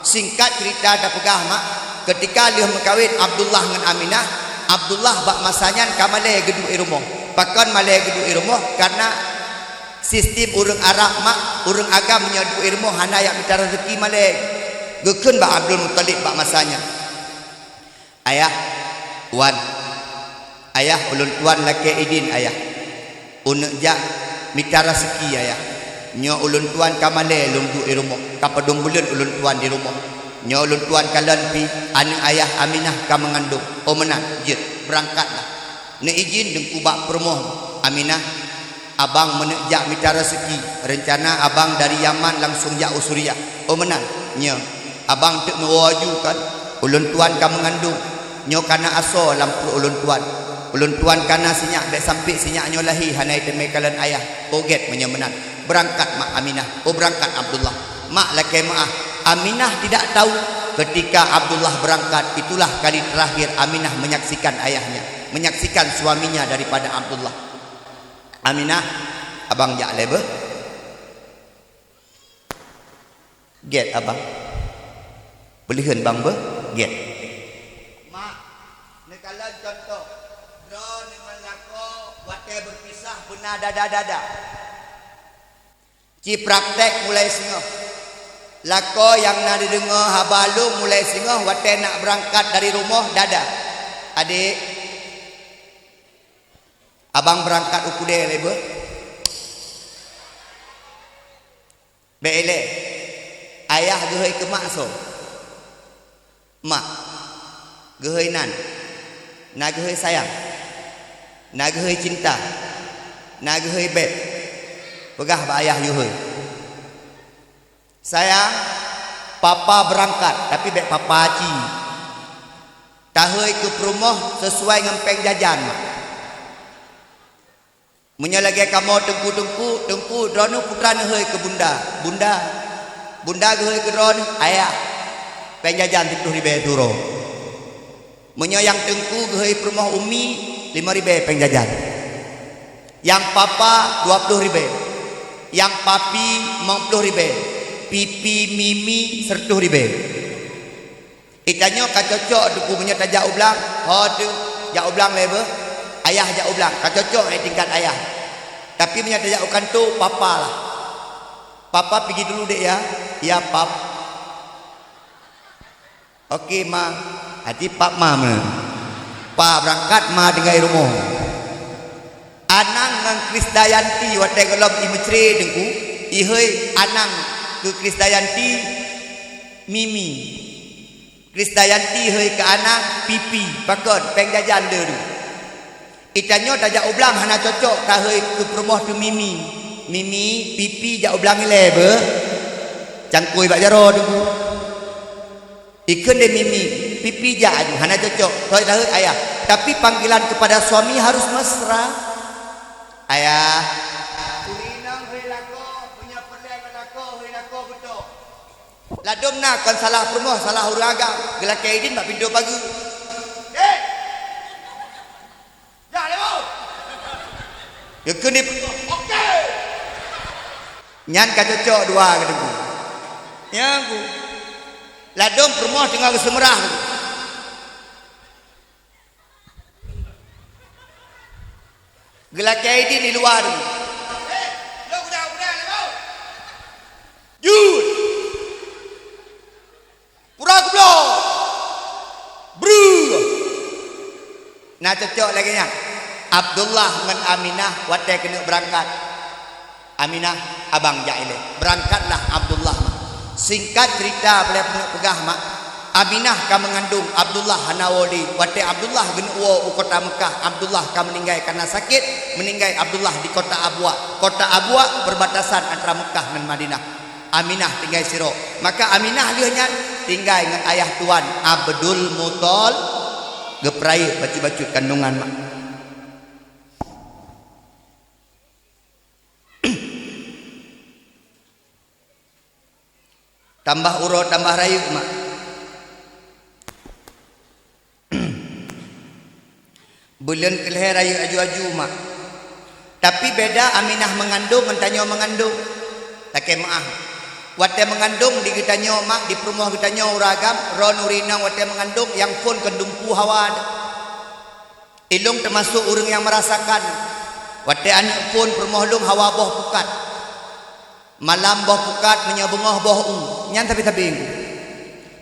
Singkat cerita tapeugah mak, ketika lheueh meukawen Abdullah ngon Aminah, Abdullah bak masa nyan ka malée geuduek i rumoh. Pakon malée geuduek i rumoh? Karena sistem ureuëng Arab mak, ureuëng agam meunyoe duek i rumoh hana jak mita rezeki malée. Geukheun bak Abdul Muthalib bak masa nyan, "Ayah, wan, ayah, ulôn tuan lakée idin ayah. Uneuk jak mita raseuki ayah. Nyoe ulôn tuan ka malée lôn duek i rumoh, ka padum buleuen ulôn tuan di rumoh. Nyoe ulôn tuan kalon pih aneuëk ayah Aminah ka meungandong. Oh meunan, jeuet, beurangkatlah." Neuidin teungku bak peurumoh Aminah, "Abang meuneuk jak mita raseuki, reuncana abang dari Yaman langsong jak u Suriah." "Oh meunan, nyoe abang teuk neuwoe aju kan, ulôn tuan ka meungandong. Nyoe ka na asoe lam pruet ulôn tuan. Ulôn tuan ka na sinyak, bék sampoe sinyak nyoe lahé hana teumé kalon ayah." "Oh gét meunyoe meunan, beurangkat mak Aminah." "Oh beurangkat Abdullah." Mak lakée meuáh, Aminah tidak tahu ketika Abdullah berangkat, itulah kali terakhir Aminah menyaksikan ayahnya, menyaksikan suaminya daripada Abdullah. "Aminah, abang jak lé beuh." "Gét abang." "Peuleuheuen bang beuh." "Gét." Mak, neukalon contoh, droeneuh ngon lakoe watée beupisah beuna dada-dada. Ci praktek mulai singoh. Lakoe nyang na dideungoe haba lôn mulai singoh watée nak beurangkat dari rumoh dada. "Adék, abang beurangkat u keudée lé beuh." "Bék ilée, ayah geuhôi keu mak soe?" "Mak." "Geuhôi nan, na geuhôi sayang, na geuhôi cinta, na geuhôi béb. Peugah bak ayah yue hôi." "Sayang, papa beurangkat, tapi bék papa aci. Tahôi keu peurumoh sisuai ngon péng jajan, mak." "Meunyoe lagée kamoe teungku-teungku, teungku, droeneuh putra neuhôi keu bunda, bunda, bunda geuhôi keu droeneuh ayah. Péng jajan siplôh ribée siuroe." Meunyoe nyang teungku geuhôi peurumoh umi, lima ribèe péng jajan. Nyang papa, dua ploh ribèe. Nyang papi, limong ploh ribèe. Pipi, mimi, siratoh ribèe. Di tanyoe ka cocok teungku meunyoe tajak u blang, ho teuh, jak u blang lé beuh. Ayah jak u blang, ka cocok di tingkat ayah. Tapi meunyoe tajak u kantô, papa lah. Papa pigi dulu dek ya. Ya, pap. Oke, ma. Hati pap ma meunan. Pa beurangkat, ma tinggai rumoh. Anang ngon Krisdayanti watèe gohlom i Meucre teungku, ihôi Anang keu Krisdayanti, Mimi. Krisdayanti hôi keu Anang, Pipi, pakon, péng jajan le deuh. Di tanyoe tajak u blang hana cocok tahôi keu peurumoh teuh Mimi. Mimi, Pipi jak u blang ilèe beuh. Cangkôi bak jaroe teungku. Ikheun lé Mimi, Pipi jak aju, hana cocok. Tahôi ayah. Tapi panggilan kepada suami harus mesra. Ayah. Ureueng inong hôi lakoe, meunyoe peureulèe ngon lakoe, hôi lakoe beutôi. Ladôm na kon salah peurumoh, salah ureueng agam, geulakèe idin bak pintoe pageue. Dek! Dah lewat. Geukheun di peurumoh. Oke. Nyan ka cocok dua ka teungku. Nyan ku. Ladôm peurumoh teungoh geuseumeurah. Geulakèe idin di luwa teungku. Jeuet. Pura keubloe. Breuh. Na cocok lagèe nyan. Abdullah ngon Aminah watèe keuneuk beurangkat. Aminah, abang jak ilèe. Beurangkatlah Abdullah, mak. Singkat cerita, peuleueh keuneuk peugah, mak. Aminah ka meungandong, Abdullah hana woe lé. Watèe Abdullah geuneuk woe u kota Meukah, Abdullah ka meuninggai kareuna sakét, meuninggai Abdullah di kota Abwa. Kota Abwa perbatasan antara Meukah ngon Madinah. Aminah tinggai sidroe. Maka Aminah lheueh nyan tinggai ngon ayah tuan Abdul Muthalib, geupeurayeuk bacut-bacut kandungan mak. Tambah uroe tambah rayeuk mak. Buleuen keu lhèe rayeuk aju-aju mak. Tapi beda Aminah meungandong ngon tanyoe meungandong. Lakèe meu'ah. Watèe meungandong di geutanyoe mak, di peurumoh geutanyoe ureueng agam, droeneuh ureueng inong watèe meungandong nyang phôn keu dumpeue hawa. Ilôn teumasok ureueng nyang meurasakan. Watèe aneuk phôn peurumoh lôn hawa boh pukat. Malam boh pukat, meunyoe beungoh boh u, nyan sabe-sabe.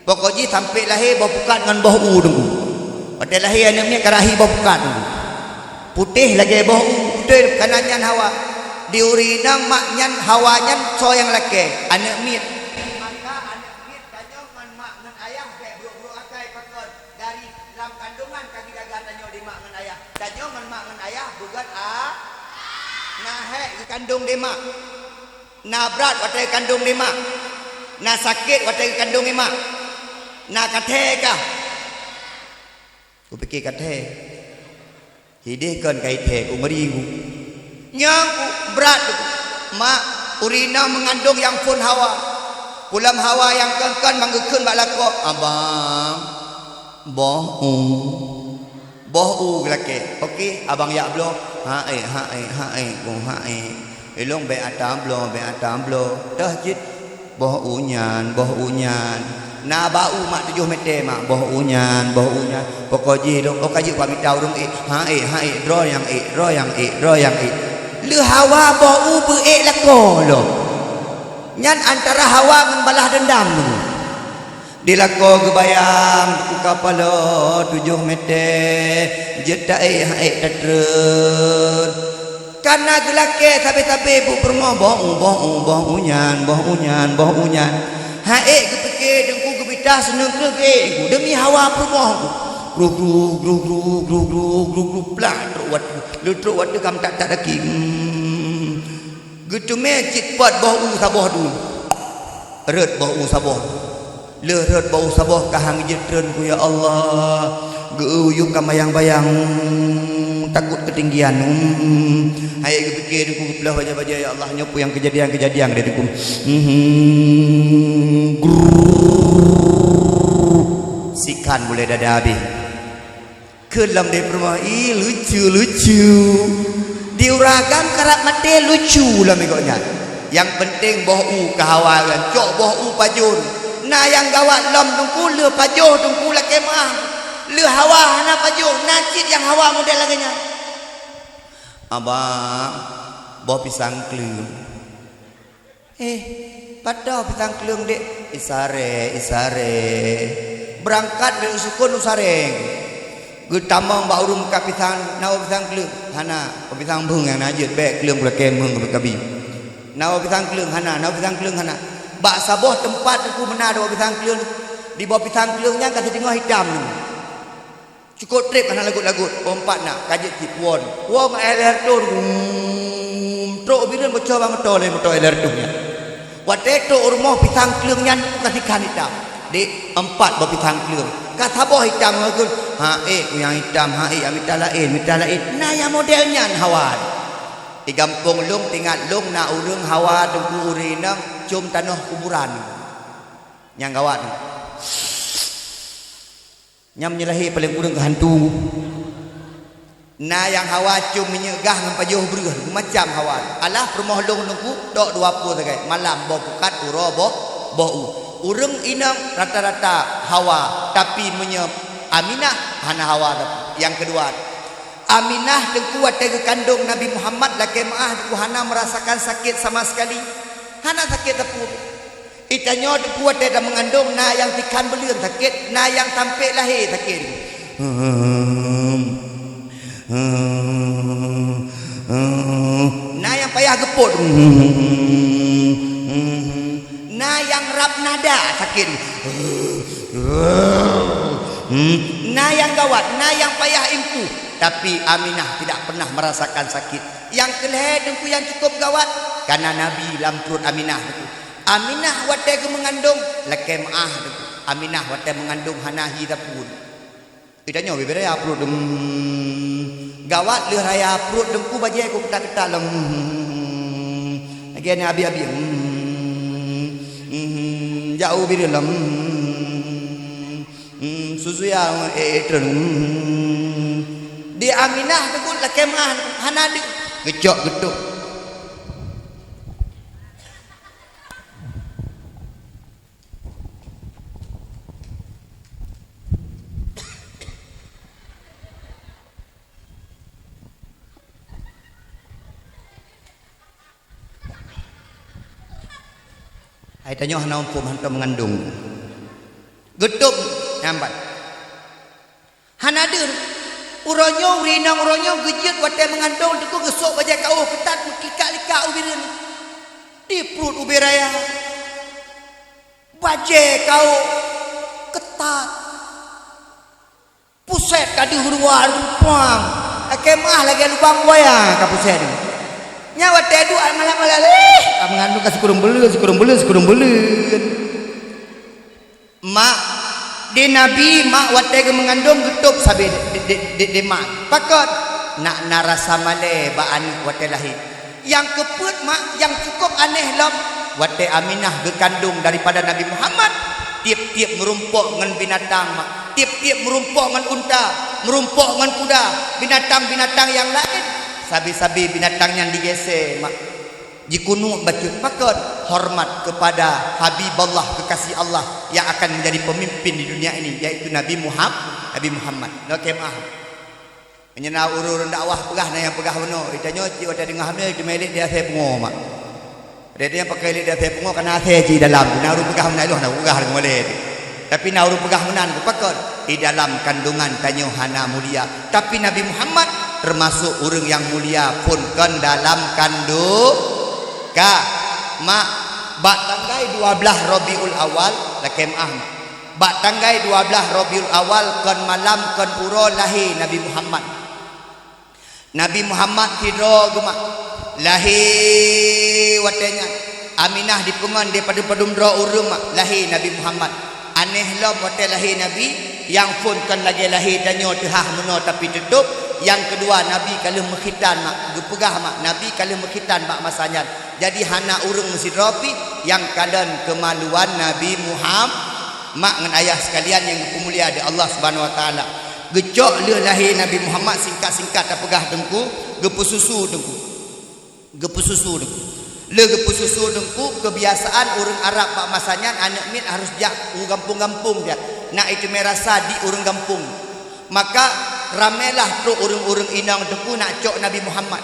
Pokok jih sampoe lahé boh pukat ngon boh u teungku. Watèe lahé aneuk miet ka rahi boh pukat teungku. Putéh lagèe boh u, beutôi kana nyan hawa. Di ureueng inong mak nyan hawa nyan soe nyang lakèe, aneuk miet. Maka aneuk miet tanyoe ngon mak ngon ayah bèk brok-brok akai pakon. Dari lam kandungan ka geujaga tanyoe di mak ngon ayah. Tanyoe ngon mak ngon ayah beugèt a. Na hèk geukandong di mak. Na brat watèe kandong di mak. Na sakét watèe kandong di mak. Na kathèe kah? Kupike kathèe. Hideh kon kai thèe, ku ngeri ku. Nyang ku brat ku. Mak, ureueng inong meungandong nyang phôn hawa. Pulam hawa nyang kon-kon ban geukheun bak lakoe, "Abang, boh u." Boh u geulakèe. Oke, abang jak bloe. Ha eh, ha eh, ha eh, boh ha eh. Ilôn bèk ata bloe, bèk ata bloe. Teuh cit. Boh u nyan, boh u nyan. Na bak u mak tujoh mètè mak. Boh u nyan, boh u nyan. Pokok jih lôn, oh ka jeuet bak mita ureueng ék. Ha ék, ha ék, droe nyang ék, droe nyang ék, droe nyang ék. Lheueh hawa boh u beu ék lakoe lom. Nyan antara hawa ngon balas dendam tu. Di lakoe geubayang, buka paloe tujoh mètè, jeuet taék han ék tatreun. Kana geulakèe sabe-sabe buet peurumoh, boh u, boh u, boh u nyan, boh u nyan, boh u nyan. Han ék geupike teungku geubita seuneuk-neuk ék ku demi hawa peurumoh ku. Gru, gru, gru, gru, gru, gru, gru, gru, plah, trok wat, le trok wat deukam tak, tak daki. Hmm. Geuteumé cit pot boh u saboh dum. Rhot boh u saboh. Lheueh rhot boh u saboh ka han geujeuet treun ku, ya Allah. Geu-, uyueng ka mayang-bayang, takot ketinggian. Hmm. Han ék geupike teungku geuplah bajèe-bajèe, ya Allah, nyoe peue nyang keujadian-keujadian lé teungku. Hmm. Grrrr. Sikan mulai dada habéh. Keu lom di peurumoh, ih, lucu, lucu. Di ureueng agam karab maté lucu lom gobnyan. Nyang peunteng boh u keu hawa nyan, cok boh u pajoh. Na nyang gawat lom teungku, lheueh pajoh teungku lakée meu'ah. Lheueh hawa hana pajoh, na cit nyang hawa model lagée nyan. Abang, boh pisang kleueng. Eh, pat pisang kleueng, Dek? Isaré, isaré. Beurangkat bèk u Sukon, u Sareng. Geutamong bak ureueng meukat pisang, na boh pisang kleueng? Hana, boh pisang beueng nyang na jeuet, bèk kleueng peureulakée meueng keubi. Na boh pisang kleueng? Hana, na boh pisang kleueng? Hana. Bak saboh teumpat teungku meunan boh pisang kleueng. Di boh pisang kleueng nyan ka siteungoh itam. Cukôp trép hana lagot-lagot, boh pat na, ka jeuet cit puwoe. Puwoe ngon air lhèe reutôh, hmm, trok u Bireuen bocor bak moto lé, moto air lhèe reutôh nyan. Watèe trok u rumoh pisang kleueng nyan ka sikhan itam. Dek, empat boh pisang kleueng. Ka saboh itam ngon geun. Ha, eh, ku nyang itam, ha, eh, mita laén, mita laén. Na nyang model nyan hawa. Di gampông lôn, teuingat lôn na ureueng hawa teungku ureueng inong com tanoh kuburan. Nyang gawat nyan. Nyan meunyoe lahé paleng kureueng keu hantu. Na nyang hawa com minyeuk gah ngon pajoh breueh, macam hawa. Alah peurumoh lôn teungku, tok dua ploh sagai. Malam boh pukat, uroe boh, boh u. Ureueng inong rata-rata hawa, tapi meunyoe Aminah hana hawa tapi. Nyang keudua, Aminah teungku watèe geukandong Nabi Muhammad lakèe meu'ah teungku hana meurasakan sakét sama sekali. Hana sakét sapeue. Geutanyoe teungku watèe tameungandong na nyang tikhan beuleuen sakét, na nyang sampé lahé sakét. Na nyang payah geupot. Na nyang rab nada sakét. Na nyang gawat, na nyang payah impuh. Tapi Aminah tidak pernah merasakan sakit. Nyang keulhèe teungku nyang cukup gawat, kana Nabi lam pruet Aminah teungku. Aminah watèe geumeungandong, lakèe meu'ah teungku. Aminah watèe meungandong hana hi sapeue. Geutanyoe bibée raya pruet, hmm, gawat lheueh raya pruet teungku bajèe ku keutat-keutat lom. Hmm, lagèe nyan abi-abi. Hmm, hmm, jak u Bireuen lom. Hmm, hmm, susu ya, eh, eh, treun. Hmm. Di Aminah teungku lakèe meu'ah hana deuh. Geucok geutok. Hai tanyoe hana muphom hantom meungandong. Geutup nyambat. Hana deuh. Uroe nyoe, ureueng inong uroe nyoe geujeuet watèe meungandong teungku geusok bajèe kaoh keutat meuklikak-likak u Bireuen. Di pruet ubé raya. Bajèe kaoh keutat. Pusét ka deuh ruwa rumpang. Lakèe meu'ah lagèe lubang buaya ka pusét. Nyan watèe duek malam-malam, eh, ka meungandong ka sikureueng buleuen, sikureueng buleuen, sikureueng buleuen. Mak, di Nabi, mak watèe geumeungandong geutôb sabe di, di, di, di mak. Pakon? Nak na rasa malèe bak aneuk watèe lahé. Nyang keupeuet mak, nyang cukup aneh lom, watèe Aminah geukandong daripada Nabi Muhammad, tiep-tiep meurumpok ngon binatang mak, tiep-tiep meurumpok ngon unta, meurumpok ngon kuda, binatang-binatang nyang laén, sabe-sabe binatang nyan digèsè mak. Jikunuek bacut pakon hormat kepada Habiballah, kekasih Allah yang akan menjadi pemimpin di dunia ini, yaitu Nabi Muham-, Nabi Muhammad. Nyoe kemah. Meunyoe na ureueng dakwah peugah, na nyang peugah bunoe, geutanyoe cit watèe teungoh hamé teumèe lét di asèe pungo mak. Watèe nyan pakai lét di asèe pungo kana asèe cit dalam, na ureueng peugah meunan, na ureueng peugah deungon lé. Tapi na ureueng peugah meunan, pakon? Di dalam kandungan tanyoe hana mulia. Tapi Nabi Muhammad teumasok ureueng nyang mulia phon kon dalam kandung ka. Mak, bak tanggai dua blaih Rabiul Awal, lakèe meu'ah mak. Bak tanggai dua blaih Rabiul Awal kon malam kon uroe lahé Nabi Muhammad. Nabi Muhammad sidroe geuh mak lahé watèe nyan. Aminah dipeungon di padum-padum droe ureueng mak lahé Nabi Muhammad. Aneh lom watèe lahé Nabi, nyang phon kon lagèe lahé tanyoe teuhah meunoe tapi teutôb. Nyang keudua, Nabi ka lheueh meukhitan mak, geupeugah mak, Nabi ka lheueh meukhitan bak masa nyan. Jadi hana ureueng sidroe pih nyang kalon keumaluan Nabi Muham-, mak ngon ayah sekalian nyang geupeumulia di Allah Subhanahu Wa Taala. Geucok lheueh lahé Nabi Muhammad, singkat-singkat tapeugah Teungku, geupeususu Teungku. Geupeususu Teungku. Lheueh geupeususu Teungku, keubiasaan ureuëng Arab bak masa nyan aneuëk miet harôh jak u gampông-gampông jak. Nak iteumé rasa di ureuëng gampông. Maka ramèlah trok ureuëng-ureuëng inong Teungku nak cok Nabi Muhammad.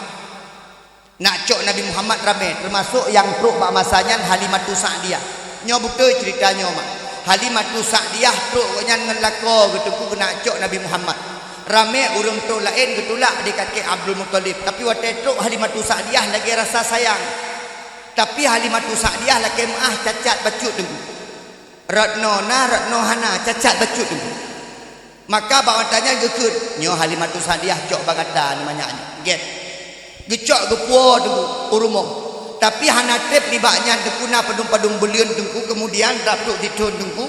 Nak cok Nabi Muhammad ramé, teumasok nyang trok bak masa nyan Halimatus Sa'diyah. Nyoe beutôi ceurita nyoe mak. Halimatus Sa'diyah trok gobnyan ngon lakoe geuh Teungku keunak cok Nabi Muhammad. Ramé ureuëng trok laén geutulak di kakek Abdul Muthalib, tapi watée trok Halimatus Sa'diyah lagée rasa sayang. Tapi Halimatus Sa'diyah lakée meuáh cacat bacut Teungku. Rot noe na, rot noe hana, cacat bacut Teungku. Maka bak masa nyan geukheun, nyoe Halimatus Sa'diyah cok bak gata nyoe manyak nyoe. Gét. Geucok geupuwoe Teungku u rumoh. Tapi hana treb nibak nyan Teungku na padum-padum buleuen Teungku, keumudian dap trok jithon Teungku,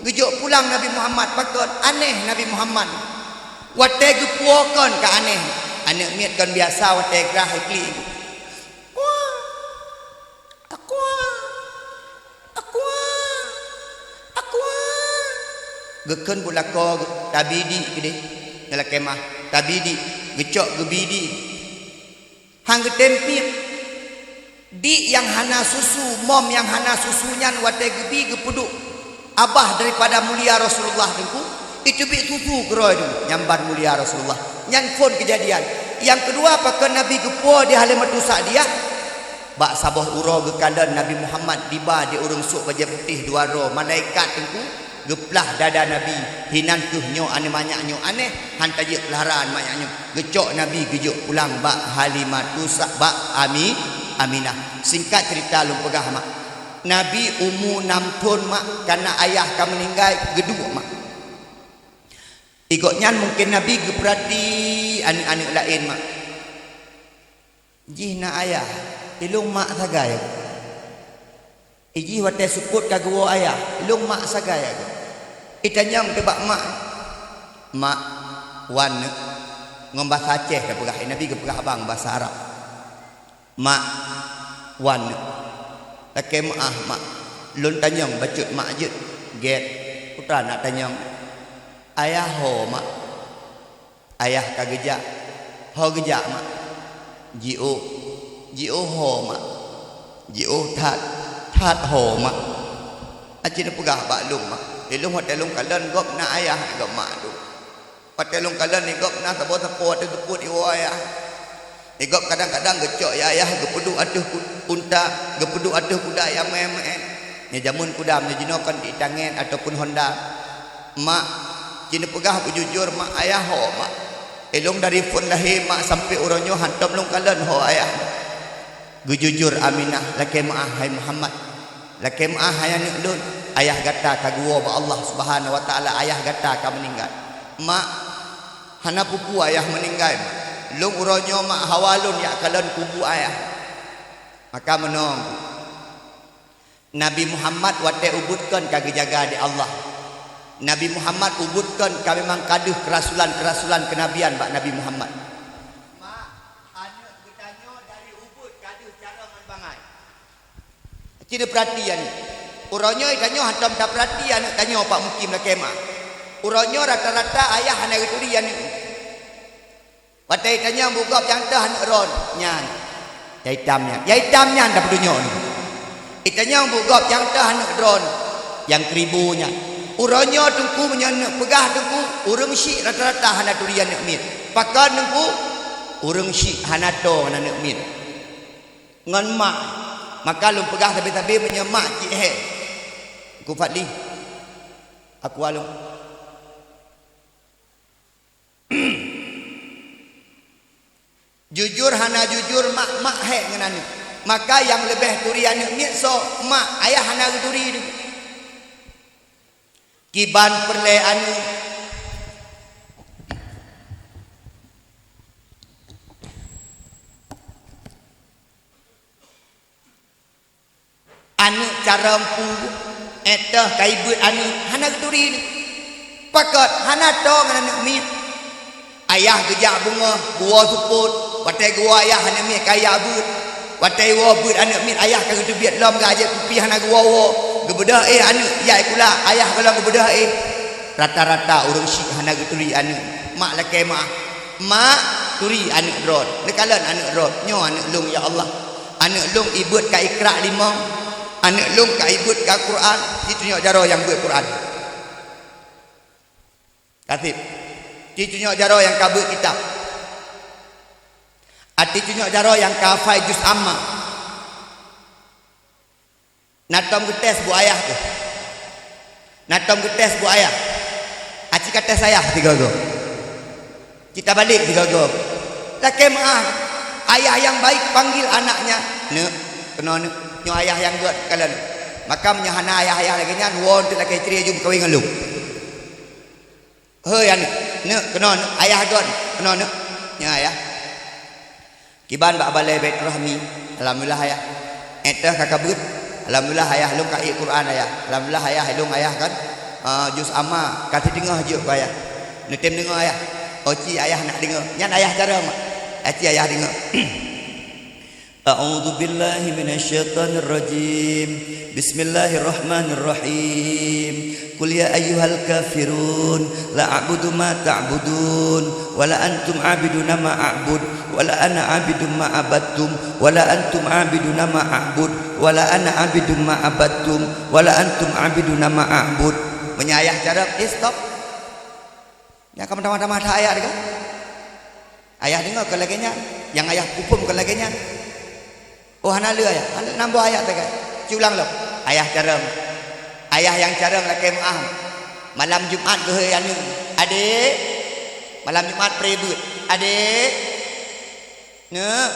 geujok pulang Nabi Muhammad pakon, aneh Nabi Muhammad. Watée geupuwoe kon ka aneh. Aneuëk miet kon biasa watée grah iklik. Takwa! Takwa! Takwa! Geukheun bak lakoe geuh, tabi di keudeh, ngon lakée meuáh, tabi di, geucok geubi di. Han geutem piep. Di nyang hana susu, mom nyang hana susu nyan watée geubi geupeuduek. Abah daripada mulia Rasulullah Teungku, iteubiet susu keudroe Teungku, nyang ban mulia Rasulullah. Nyan phon keujadian. Nyang keudua, pakon Nabi geupuwoe di Halimatus Sa'diyah? Bak saboh uroe geukalon Nabi Muhammad diba di ureuëng sôk bajée putéh dua droe, malaikat Teungku geuplah dada Nabi, hinan kheueh nyoe aneuëk manyak nyoe aneh, han tajeuet peulara aneuëk manyak nyoe. Geucok Nabi geujok pulang bak Halimatus Sa-, bak Ami-, Aminah. Singkat ceurita lôn peugah mak. Nabi umu nam thon mak, kana ayah ka meuninggai, geuduek mak. I gobnyan mungken Nabi geupeurati aneuëk-aneuëk laén mak. Jih na ayah, ilong mak sagai. Ijih watée seupôt ka geuwoe ayah, ilong mak sagai. Itanyong teuh bak mak, "Mak, wan neuk." Ngon basa Aceh tapeugah, Nabi geupeugah abang basa Arab. "Mak, wan neuk." Lakée meuáh mak, lôn tanyong bacut mak jeuet. Gét, peue teuma nak tanyong. Ayah ho mak. Ayah ka geujak. Ho geujak mak. Jiôh. Jiôh ho mak. Jiôh that. That ho mak. Aci neupeugah bak lôn mak. Ilong watée lôn kalon gob na ayah gob mak lôn. Watée lôn kalon i gob na saboh sapo watée seupôt iwoe ayah. I gob kadang-kadang geucok ya ayah geupeuduek ateueh ku-, unta, geupeuduek ateueh kuda nyang meuén-meuén. Nyoe jameun kuda meunyoe jinoe kon di tangen ataupun honda. Mak, ci neupeugah beujujur mak, ayah ho mak. Ilong dari phon lahé mak sampoe uroe nyoe hantom lôn kalon ho ayah. Geujujur Aminah, lakée meuáh hai Muhammad. Lakée meuáh hai aneuëk lôn, ayah gata ka geuwoe bak Allah Subhanahu wa Taala, ayah gata ka meuninggai. Mak, hana peue-peue ayah meuninggai mak. Lôn uroe nyoe mak hawa lôn jak kalon kubu ayah. Maka meunoe Nabi Muhammad watée ubeuet kon ka geujaga di Allah. Nabi Muhammad ubeuet kon ka memang ka deuh keurasulan-keurasulan keunabian bak Nabi Muhammad. Mak, aneuëk geutanyoe dari ubeuet ka deuh carông ngon bangai. Ci neupeurati aneuëk. Uroe nyoe tanyoe hantom tapeurati aneuëk tanyoe bak mukim lakée meuáh. Uroe nyoe rata-rata ayah hana geuturi aneuëk. Watée itanyong bak gob nyang toh aneuëk droen nyan. Nyang itam nyan. Nyang itam nyan tapeutunyok nyoe. Itanyong bak gob nyang toh aneuëk droen nyang keuribu nyan. Uroe nyoe Teungku meunyoe neupeugah Teungku, ureuëng syik rata-rata hana turi aneuëk miet. Pakon Teungku? Ureuëng syik hana toe ngon aneuëk miet. Ngon mak. Maka lôn peugah sabe-sabe meunyoe mak cit hé. Teungku Fadli. Aku along. Jujur hana jujur mak, mak hék ngon aneuëk. Maka nyang leubeh turi aneuëk miet soe? Mak, ayah hana geuturi. Kiban peureulée aneuëk. Aneuëk carông peue, éh teuh ka ibeuet aneuëk, hana geuturi. Pakon? Hana toe ngon aneuëk miet. Ayah geujak beungoh, geuwoe seupôt, watée geuwoe ayah aneuëk miet ka ijak beuet. Watée iwoe beuet aneuëk miet, ayah ka geuteubiet lom geuh, jak kupi hana geuwoe-woe. Geubeudôh éh aneuëk, jak sikula, ayah gohlom geubeudôh éh. Rata-rata ureuëng syik hana geuturi aneuëk. Mak lakée meu'ah. Mak, turi aneuëk droe. Neukalon aneuëk droe. Nyoe aneuëk lôn, ya Allah. Aneuëk lôn ibeuet ka ikra limong. Aneuëk lôn ka ibeuet ka Quran. Ci tunyok jaroe nyang beuet Quran. Kaseb. Ci tunyok jaroe nyang ka beuet kitab. Até tunyok jaroe nyang ka hafai juz amma. Na tom geutés bu ayah teuh. Na tom geutés bu ayah. Aci ka tés ayah sigoe-goe. Ci tabalek sigoe-goe. Lakée meu'ah. Ayah nyang baik panggil anaknya. Neuk, keunoe neuk. Nyoe ayah nyang gét kalon. Maka meunyoe hana ayah-ayah lagée nyan, woe teuk lakée istri aju meukawen ngon lôn. Hei aneuëk, neuk, keunoe neuk, ayah gét, keunoe neuk. Nyoe ayah. Kiban bak balée Baiturahmi, alhamdulillah ayah. Éh teuh ka kabeuet, alhamdulillah ayah lôn ka ék Quran ayah. Alhamdulillah ayah lôn ayah kan, ah, juz amma ka siteungoh jeuet keu ayah. Neutem deungoe ayah. Oh ci ayah nak deungoe. Nyan ayah cara mak. Aci ayah deungoe. A'udzubillahi minasyaitonirrajim. Bismillahirrahmanirrahim. Qul ya ayyuhal kafirun, la a'budu ma ta'budun, wa la antum 'abiduna ma a'bud, wa la ana 'abidun ma 'abadtum, wa la antum 'abiduna ma a'bud, wa la ana 'abidun ma 'abadtum, wa la antum 'abiduna ma a'bud. Meunyoe ayah cara, eh, stop. Nyang ka meutamah-tamah that ayah deungoe. Ayah deungoe kon lagée nyan. Nyang ayah peuphom kon lagée nyan. Oh, hana le ayah. Hana namboh ayah teuka. Ci ulang lom. Ayah carông. Ayah nyang carông lakée meu'ah. Malam Jumat geuhôi aneuëk. Adék. Malam Jumat pré beuet. Adék. Neuk.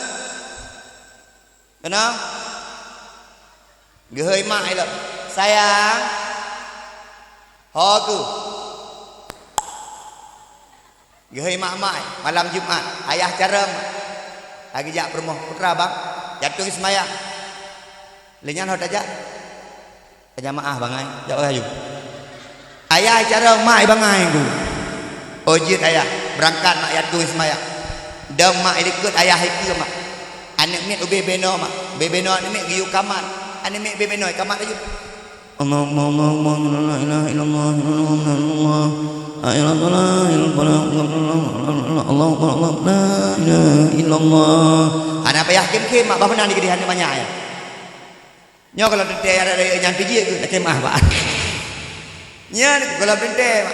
Keunoe? Geuhôi mak ilop. Sayang. Ho keuh. Geuhôi mak-mak, malam Jumat. Ayah carông. Lagi jak peurumoh putra bang. Jatuh seumayang. Lé nyan ho tajak. Tajak maah bangai. Jak pakai aju. Ayah carông mak bangai ku. Oh jeuet ayah, beurangkat mak yatong seumayang. Dong mak ilikot ayah ikeu mak. Aneuëk miet ubé beno mak. Ubé beno aneuëk miet geuyue kamat. Aneuëk miet ubé beno kamat laju. Allahumma Allahumma la ilaha illallah, la ilaha illallah. Hayya 'alas shalah, hayya 'alal falah. Allahu akbar, Allahu akbar. La ilaha illallah. Hana payah khém-khém mak bah meunan digedeh aneuëk manyak ya. Nyoe kalau teuntée ada nyang teujiek keu lakée maah bak. Nyan kalau teuntée mak.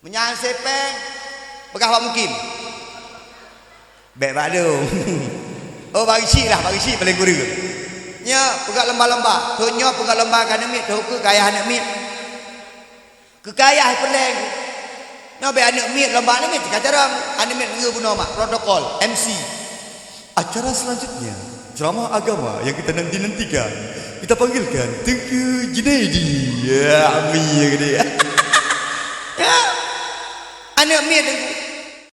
Meunyan sepeng peugah bak mukim. Bék bak dong. Oh bak geuchik lah, bak geuchik paléng gurée. Nyoe peugah lomba-lomba. Thon nyoe peugah lomba keu aneuëk miet, thon keu keu ayah aneuëk miet. Keu keu ayah peureulée. Nyoe bék aneuëk miet lomba aneuëk miet ka carông. Aneuëk miet ngeue bunoe mak protokol M C. Acara selanjutnya, ceramah agama yang kita nanti-nantikan. Kita panggilkan Teungku Junaidi. Ya, ami ya gede. Ya. Aneuëk miet Teungku.